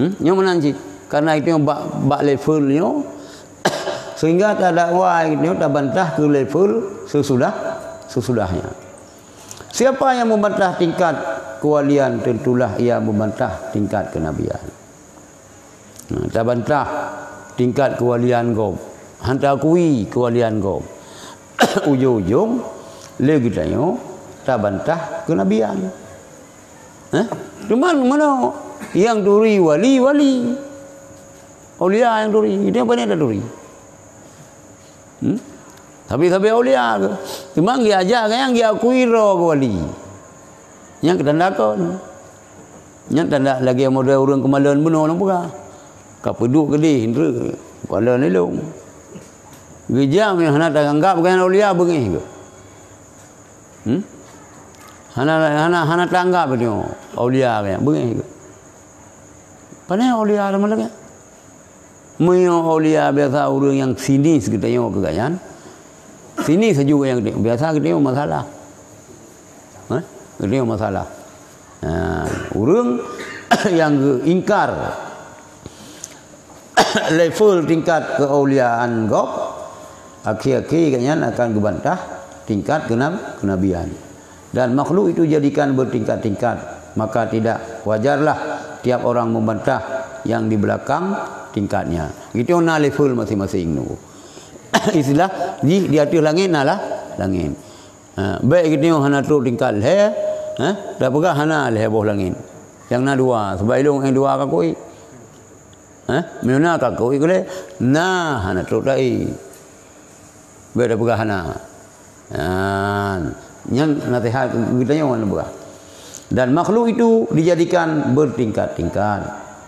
Hmm? Nyoe meunan cit. Karena itu bak, bak level nyoe, sehingga tadakwa itu tabantah ke level sesudah, sesudahnya. Siapa yang membantah tingkat kewalian, tentulah ia membantah tingkat kenabian. Nah, tabantah tingkat kewalian gob, hana akui kewalian gob. Ujong-ujong, lé geutanyoe tabantah kenabian. Eh? Cuman mana yang turi wali, wali. Aulia yang turi, dia apa ni ada turi? Hmm? Tapi-tapi aulia ke? Cuma dia ajak kan yang dia akui roh ke wali. Yang ketanda kon. Nyan tanda lagi model ureuëng keumalon bunoe nang peugah. Ka peuduek keudeh, hindra. Keumalon ilong. Geujam nyang hana tanggap kan aulia beungéh geuh. Hmm? Hana, hana, hana tanggap nyoe aulia kan beungéh geuh. Pane aulia lama lagi. Meunyoe aulia biasa ureuëng nyang sinis geutanyoe keu gobnyan, sinis laju nyang geutanyoe, biasa geutanyoe masalah. Hah? Geutanyoe masalah. Ha, ureuëng nyang geuingkar level tingkat keuauliaan gob, akhé-akhé gobnyan akan geubantah tingkat keunab-, kenabian. Dan makhluk itu jadikan bertingkat-tingkat, maka tidak wajarlah tiap orang membantah yang di belakang tingkatnya. Itu na level masing-masing tu. Istilah jih di ateueh langét na lah langét. Ha, bèk geutanyoe hana trok tingkat lhèe, ha, tapeugah hana lhèe boh langét. Nyang na dua, sabab ilong nyang dua ka kui. Ha, meunyoe na ka kui kulè, na hana trok tai. Bèk tapeugah hana. Ha, nyan naseuhat geutanyoe hana peugah. Dan makhluk itu dijadikan bertingkat-tingkat,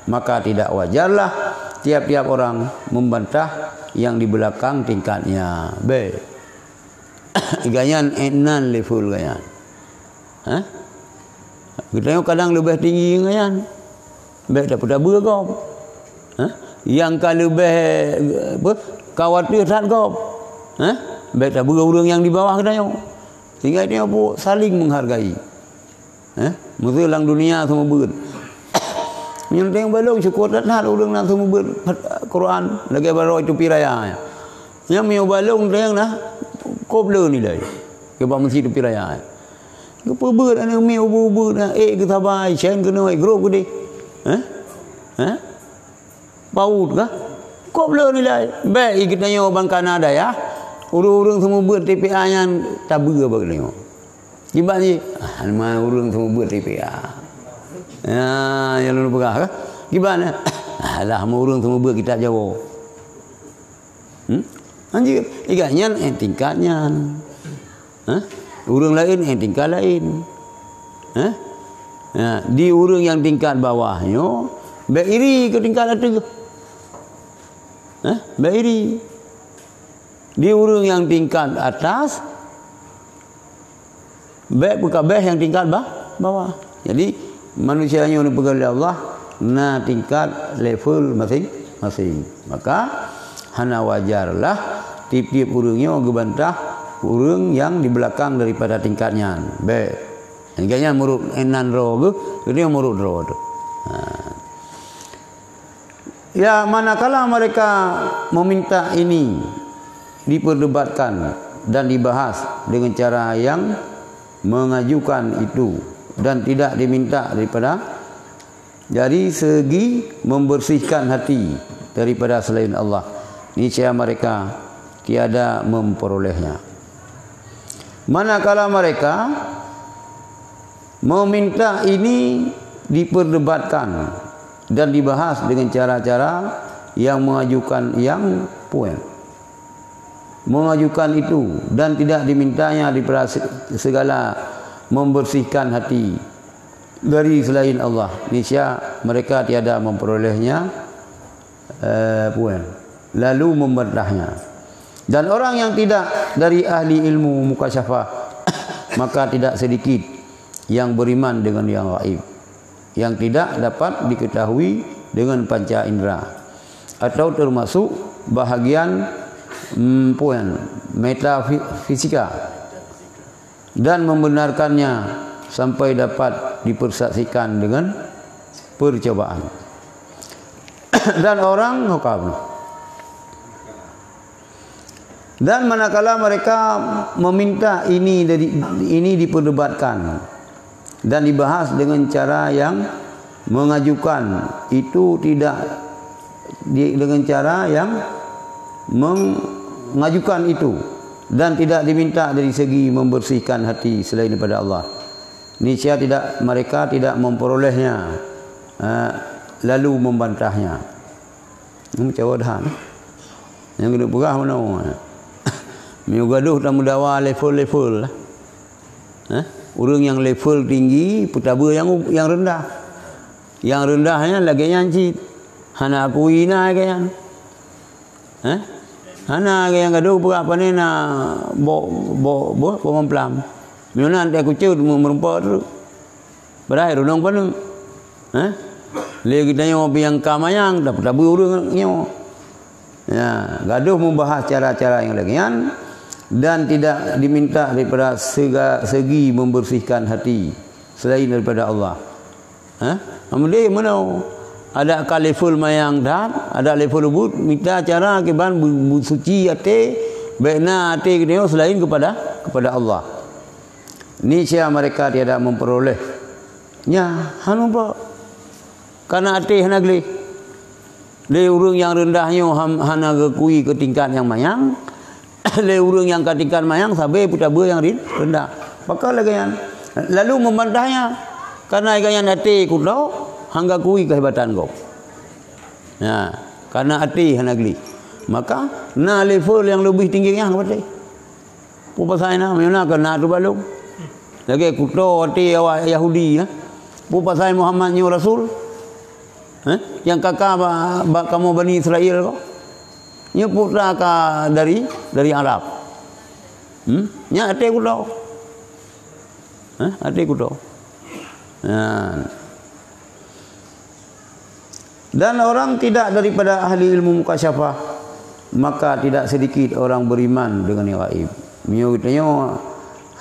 maka tidak wajarlah tiap-tiap orang membantah yang di belakang tingkatnya. Bèk. Gobnyan, eh, nan level gobnyan. Hah? Geutanyoe kadang leubeh tinggi gobnyan. Bèk tapeutabeu gob. Hah? Nyang ka leubeh, apa, ka watèe that gob. Hah? Bèk tabeu ureuëng nyang di bawah geutanyoe. Sehingga geutanyoe saling menghargai. Eh, meuseu lam dunia seumeubeuet. Nyang teueng balong syukur that-that ureuëng na seumeubeuet Quran lagèe baroe Teupin Raya. Nyang meunyoe balong teueng na kop le nilai. Keu bak meuseujid Teupin Raya. Geupeubeuet aneuk miet ubeut-ubeut na, ék geusabai, shen keunoe, grob keudeh. Eh? Eh? Paut kah? Kop le nilai. Bèk geutanyoe ban kana dayah. Ureuëng-ureuëng seumeubeuet T P A nyan tabeue bak geutanyoe. Kiban jih, ah, ma ureuëng seumeubeuet T P A. Ya, nyang lôn peugah kah? Kiban, eh? Alah, ma ureuëng seumeubeuet kitab Jawoe. Hmm? Anjir, iga nyan, eh, tingkat nyan. Hah? Ureuëng laén, eh, tingkat laén. Hah? Ya, di ureuëng nyang tingkat bawah nyoe, bèk iri keu tingkat ateueh. Hah? Bèk iri. Di ureuëng nyang tingkat atas, bèk peukabeh nyang tingkat ba-, bawah. Jadi, manusia nyoe neupeugah lé Allah, na tingkat level masing-masing. Maka, hana wajarlah tiep-tiep ureuëng nyoe geubantah ureuëng nyang di beulakang daripada tingkat nyan. Bèk. Nyang nyan meurot, eh, nan droe geuh, geutanyoe meurot droe teuh. Ha. Ya, manakala mereka meminta ini diperdebatkan dan dibahas dengan cara yang mengajukan itu dan tidak diminta daripada, dari segi membersihkan hati daripada selain Allah, niscaya mereka tiada memperolehnya. Manakala mereka meminta ini diperdebatkan dan dibahas dengan cara-cara yang mengajukan yang puan mengajukan itu dan tidak dimintanya daripada se-, segala membersihkan hati dari selain Allah, niscaya mereka tiada memperolehnya, eh, puan, lalu membantahnya. Dan orang yang tidak dari ahli ilmu mukasyafah, maka tidak sedikit yang beriman dengan yang gaib, yang tidak dapat diketahui dengan panca indera, atau termasuk bahagian, mm, puan, metafisika, dan membenarkannya sampai dapat dipersaksikan dengan percobaan. Dan orang, dan manakala mereka meminta ini dari, ini diperdebatkan dan dibahas dengan cara yang mengajukan itu tidak di, dengan cara yang mengajukan itu dan tidak diminta dari segi membersihkan hati selain daripada Allah. Niscaya tidak, mereka tidak memperolehnya, eh, lalu membantahnya. Ini macam dah. Yang kena peugah mana? Meunyoe gadoh tameudawa level-level lah. Eh? Ureuëng nyang level tinggi, peutabeue nyang, nyang rendah. Nyang rendah nyan lagée nyan cit. Hana akui na lagée nyan. Eh? Hana lagée nyang gadoh peugah pane na bok, bok, bok, bok mamplam. Meunyoe na teukucut meurumpok tu. Padahai runong paneuk. Eh? Lé geutanyoe piang ka manyang, tapi ureuëng nyoe. Ya, gadoh membahas cara-cara yang lagée nyan dan tidak diminta daripada sega, segi membersihkan hati selain daripada Allah. Eh? Amudé mana? Ada ka level mayang dah, ada level ubut, minta cara kiban bu, bu suci até, baik na até geutanyoe selain kepada, kepada Allah. Niscaya mereka tiada memperoleh. Nya, hanu ba. Karena até hana gleh. Lé ureuëng nyang rendah nyoe ham, hana geukui keu tingkat nyang manyang. Lé ureuëng nyang ka tingkat manyang sabe peutabeue nyang rin, rendah. Pakon lagée nyan? Lalu membantahnya. Karena lagée nyan até kuto, hana geukui keuhebatan gob. Nah, karena até hana gleh. Maka na level nyang leubeh tinggi nyan até. Peue pasai na, meunyoe na keu na teubalong. Lagée kuto até awak Yahudi, ya. Peue pasai Muhammad nyoe rasul? Eh? Nyang ka ka ba, ba kamoe Bani Israel ko? Nyoe putra ka dari, dari Arab. Hmm? Nyan até kuto. Eh? Até kuto. Nah. Dan orang tidak daripada ahli ilmu mukasyafah, maka tidak sedikit orang beriman dengan yang gaib. Meunyoe geutanyoe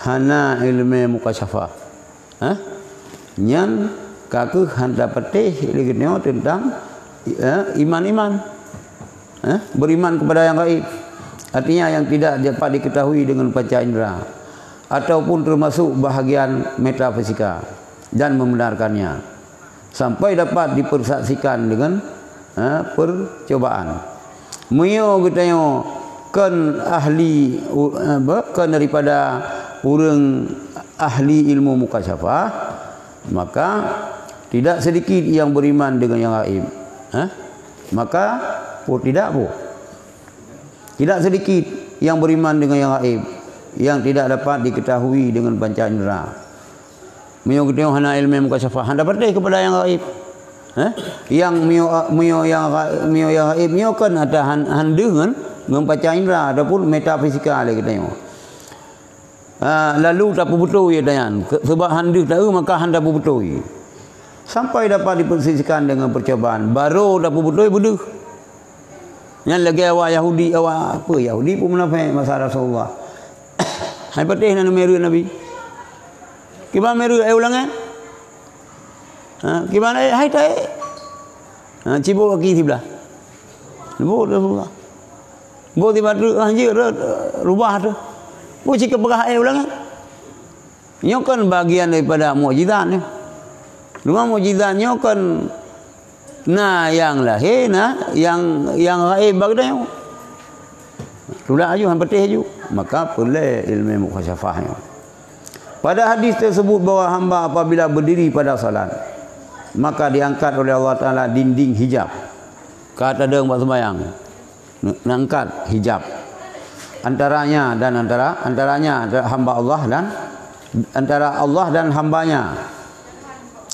hana ilmu mukasyafah, ha? Nyan ka kheueh hana patéh lé geutanyoe teuntang, eh, iman-iman. Eh, beriman kepada yang gaib. Artinya yang tidak dapat diketahui dengan panca indera ataupun termasuk bahagian metafisika dan membenarkannya. Sampai dapat dipersaksikan dengan, ha, percobaan. Meunyoe geutanyoe kon ahli, u-, apa, kon daripada ureuëng ahli ilmu mukasyafah, maka tidak sedikit yang beriman dengan yang gaib. Ha? Maka, oh, tidak, oh. Tidak sedikit yang beriman dengan yang gaib, yang tidak dapat diketahui dengan panca indera. Meunyoe geutanyoe hana ilmu mukasyafah, hana patéh kepada yang gaib. Eh? Yang meunyoe, meunyoe yang ga-, meunyoe yang gaib, meunyoe kan ata han, han deuh ngon, ngon panca indera ataupun metafisika lé geutanyoe. Ha, lalu tapeubeutôi ata nyan. Ke-, sebab han deuh taeu, maka han tapeubeutôi. Sampai dapat dipersaksikan dengan percobaan, baru tapeubeutôi beudeuh. Nyan lagée awak Yahudi, awak apa Yahudi pun munafék masa Rasulullah. Hai patéh na meureuek Nabi. Kiban meureuek, eh, ulang, eh? Ha, kiban, eh, hai taék. Ha, cibok gaki siblah. Lembut Rasulullah. Bok tiba tu, ah, jeuet, rubah tu. Pun cit ka peugah, eh, ulang, eh? Nyoe kan bagian daripada mukjizat ni. Cuma mukjizat nyoe kan na nyang lahé, na nyang, nyang gaéb bak geutanyoe. Tulak aju, han patéh aju. Maka peureulée ilmu mukasyafah nyoe. Pada hadis tersebut bahwa hamba apabila berdiri pada salat, maka diangkat oleh Allah Taala dinding hijab. Ka tadong bak sembahyang. Neungkat hijab antaranya dan antara, antaranya antara hamba Allah dan antara Allah dan hambanya.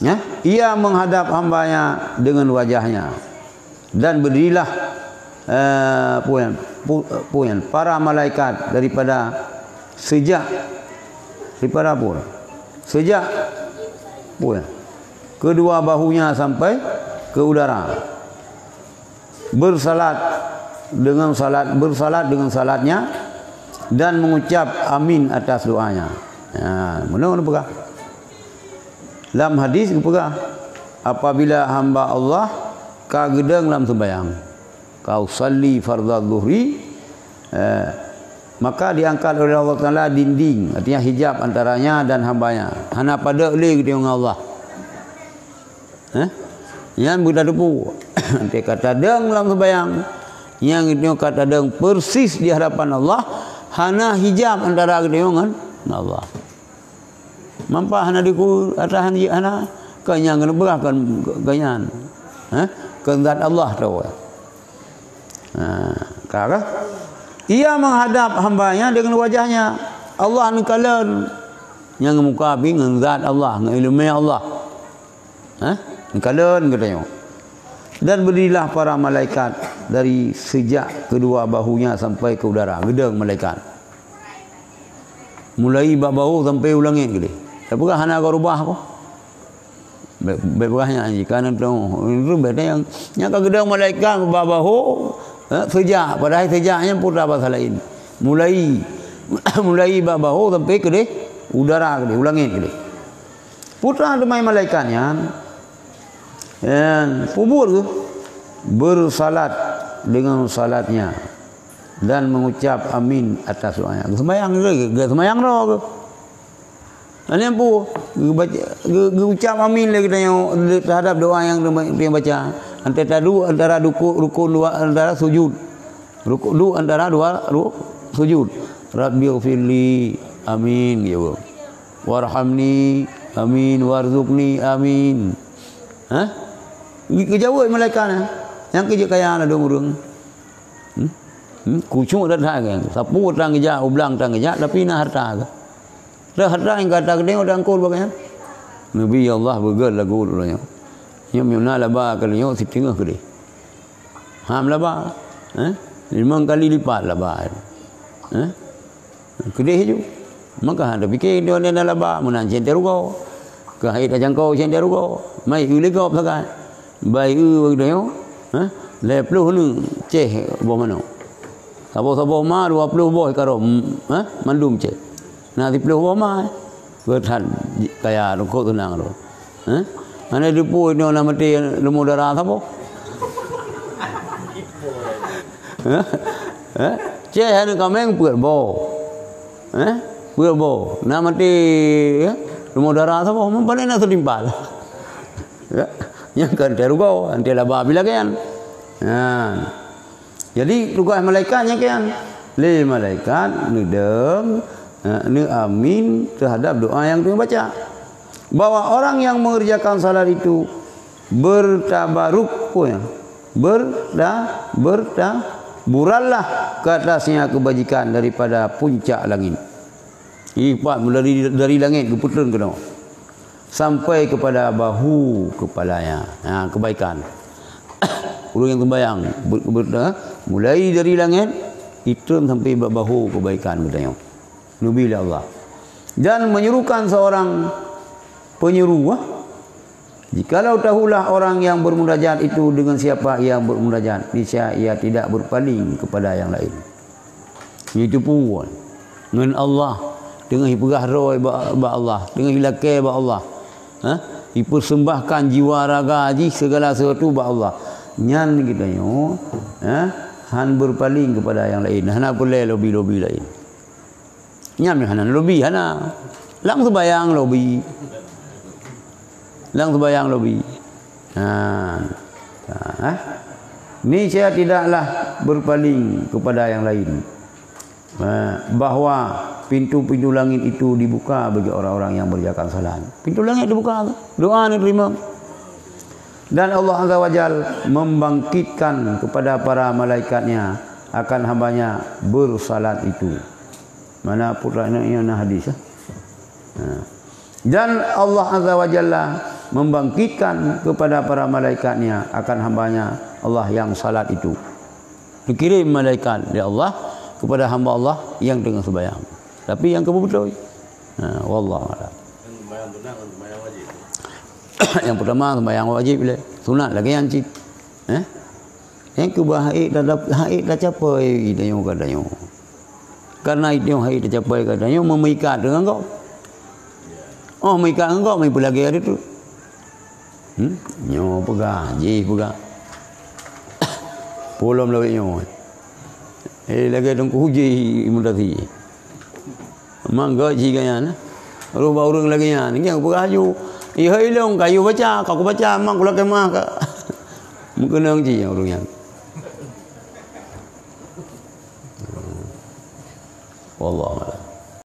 Ya, ia menghadap hambanya dengan wajahnya. Dan berdirilah, eh, puyan, pu-, puyan, para malaikat daripada sejak, daripada apa? Sejak puyan, kedua bahunya sampai ke udara. Bersalat dengan salat, bersalat dengan salatnya dan mengucap amin atas doanya. Ha, meunoe geupeugah. Lam hadis geupeugah, apabila hamba Allah ka geudong lam sembahyang. Ka usalli fardhu zuhri, eh, maka diangkat oleh Allah Taala dinding, artinya hijab antaranya dan hambanya. Hana padub lé geutanyoe ngon Allah. Eh? Nyan beutateupeue. Teuka tadong lam sembahyang, nyang geutanyoe ka tadong persis di hadapan Allah, hana hijab antara geutanyoe ngon Allah. Mampa hana diku atahan jih hana, keu nyang keuneuk peugah keu, keu nyan. Eh? Keu zat Allah tu. Ha, ka kah? Ia menghadap hambanya dengan wajahnya. Allah neukalon. Nyang muka pi ngon zat Allah, ngon ileumé Allah. Ha? Neukalon geutanyoe. Dan berdirilah para malaikat dari sejak kedua bahunya sampai ke udara. Geudong malaikat. Mulai bak bahu sampai u langét keudeh. Tapi kan hana ka rubah apa? Baik, baik peugah nyan jih, kan tu, itu beda yang, yang ka geudong malaikat bak bahu, eh, sejak, padahai sejak nyan putra bahasa lain. Mulai, mulai bak bahu sampai keudeh, udara keudeh, u langét keudeh. Putra teumai malaikat nyan, nyan, peubuet geuh, bersalat dengan salatnya dan mengucap amin atas doanya. Geuseumbahyang geuh, geuseumbahyang droe geuh. Nyan peue? Geubaca, geu-, geuucap amin lé geutanyoe terhadap doa nyang geubaca. Antara du-, antara duku-, rukun dua, antara sujud. Rukun du-, antara dua ru-, sujud. Rabbighfirli, amin, ya Allah. Warhamni, amin. Warzuqni, amin. Hah? Geujaweueb malaikat nyan. Nyang keu jeuet kaya ladôm ureuëng. Hmm? Hmm? Khusyuk that-that kan. Sapeue tan geujak, u blang tan geujak, tapi na harta kan. Dah harta nyang gata keudeh, udah angkut bagai nyan. Nabi Allah beugöt lagu uroe nyoe. Nyoe meunyoe na laba keu lôn nyoe siteungoh keudeh. Ham laba. Eh? Limong kali lipat laba. Eh? Keudeh ju. Maka hana pikir dia ni na laba, meunan cen teurugoe. Keu hai tajangkau cen teurugoe. Mai u lé gob sagai. Bai eu bagi tanyoe, ha? Lhèe ploh neuk ceh boh manok. Saboh-saboh ma dua ploh boh ikarôm, ha? Mandum ceh. Na siploh boh ma, eh. Beuthat kaya rukok tunang tu. Ha? Hana dipuih nyoe na maté leumo dara saboh. Ha? Ha? Ceh aneuk kaméng peuet boh. Ha? Peuet boh. Na maté, ha? Leumo dara saboh. Meupaléng na seutimpal. Ya, nyang kan teurugoe, anté laba bila kan. Ha. Jadi tugaih malaikat nyan kan. Lé malaikat neudong, ha, neuamin terhadap doa yang dia baca. Bahwa orang yang mengerjakan salat itu bertabaruk, apa ya? Berta-, bertaburanlah ke atasnya kebajikan daripada puncak langit. Ipat dari, dari langit geupeutreun keunoe. Sampai kepada bahu kepalanya. Ha, kebaikan. Ureuëng nyang sembahyang, ber-, ber-, ha, mulai dari langit, itreun sampai bak bahu kebaikan geutanyoe. Nabi lé Allah. Dan menyuruhkan seorang penyuruh, ha? Jikalau tahulah orang yang bermunajat itu dengan siapa yang bermunajat, niscaya ia tidak berpaling kepada yang lain. Itu pun ngon Allah, teungoh ipeugah droe bak, bak Allah, teungoh ilakée bak Allah. Ha? Ipersembahkan jiwa raga jih segala sesuatu bak Allah. Nyan geutanyoe, ha? Han berpaling kepada yang lain. Hana peureulée lobi-lobi lain. Nyan hana lobi, hana. Lam sembahyang lobi. Lam sembahyang lobi. Ha. Ha, eh? Niscaya tidaklah berpaling kepada yang lain. Ha, bahwa pintu-pintu langit itu dibuka bagi orang-orang yang mengerjakan salat. Pintu langit dibuka, doa diterima. Dan Allah Azza wa Jal membangkitkan kepada para malaikatnya akan hambanya bersalat itu. Mana pula ni, ni hadis, eh? Ha. Dan Allah Azza wa Jalla membangkitkan kepada para malaikatnya akan hambanya Allah yang salat itu. Dikirim malaikat dari Allah kepada hamba Allah yang tengah sembahyang. Tapi yang kamu betul. Ha, wallahu a'lam. Yang pertama sembahyang wajib le. Sunat lagi yang cit. Eh? Nyang keubah hai ta-, hai tacapai geutanyoe geutanyoe. Karena itu hai tacapai geutanyoe meuikat deungon gob. Oh, meuikat deungon gob, meupeulagée hari tu. Hmm? Nyoe peugah, jih peugah. Ulôn lawét nyoe. Eh, lagèe Teungku Huji Mudasi. Mangga ji gaya na. Rubah ureueng lagèe nyan. Nyang peugah ju. Iha ilong kayu baca, ka ku baca, mang kula kemah ka. Meukeunong ji ureueng nyan. Wallahu a'lam.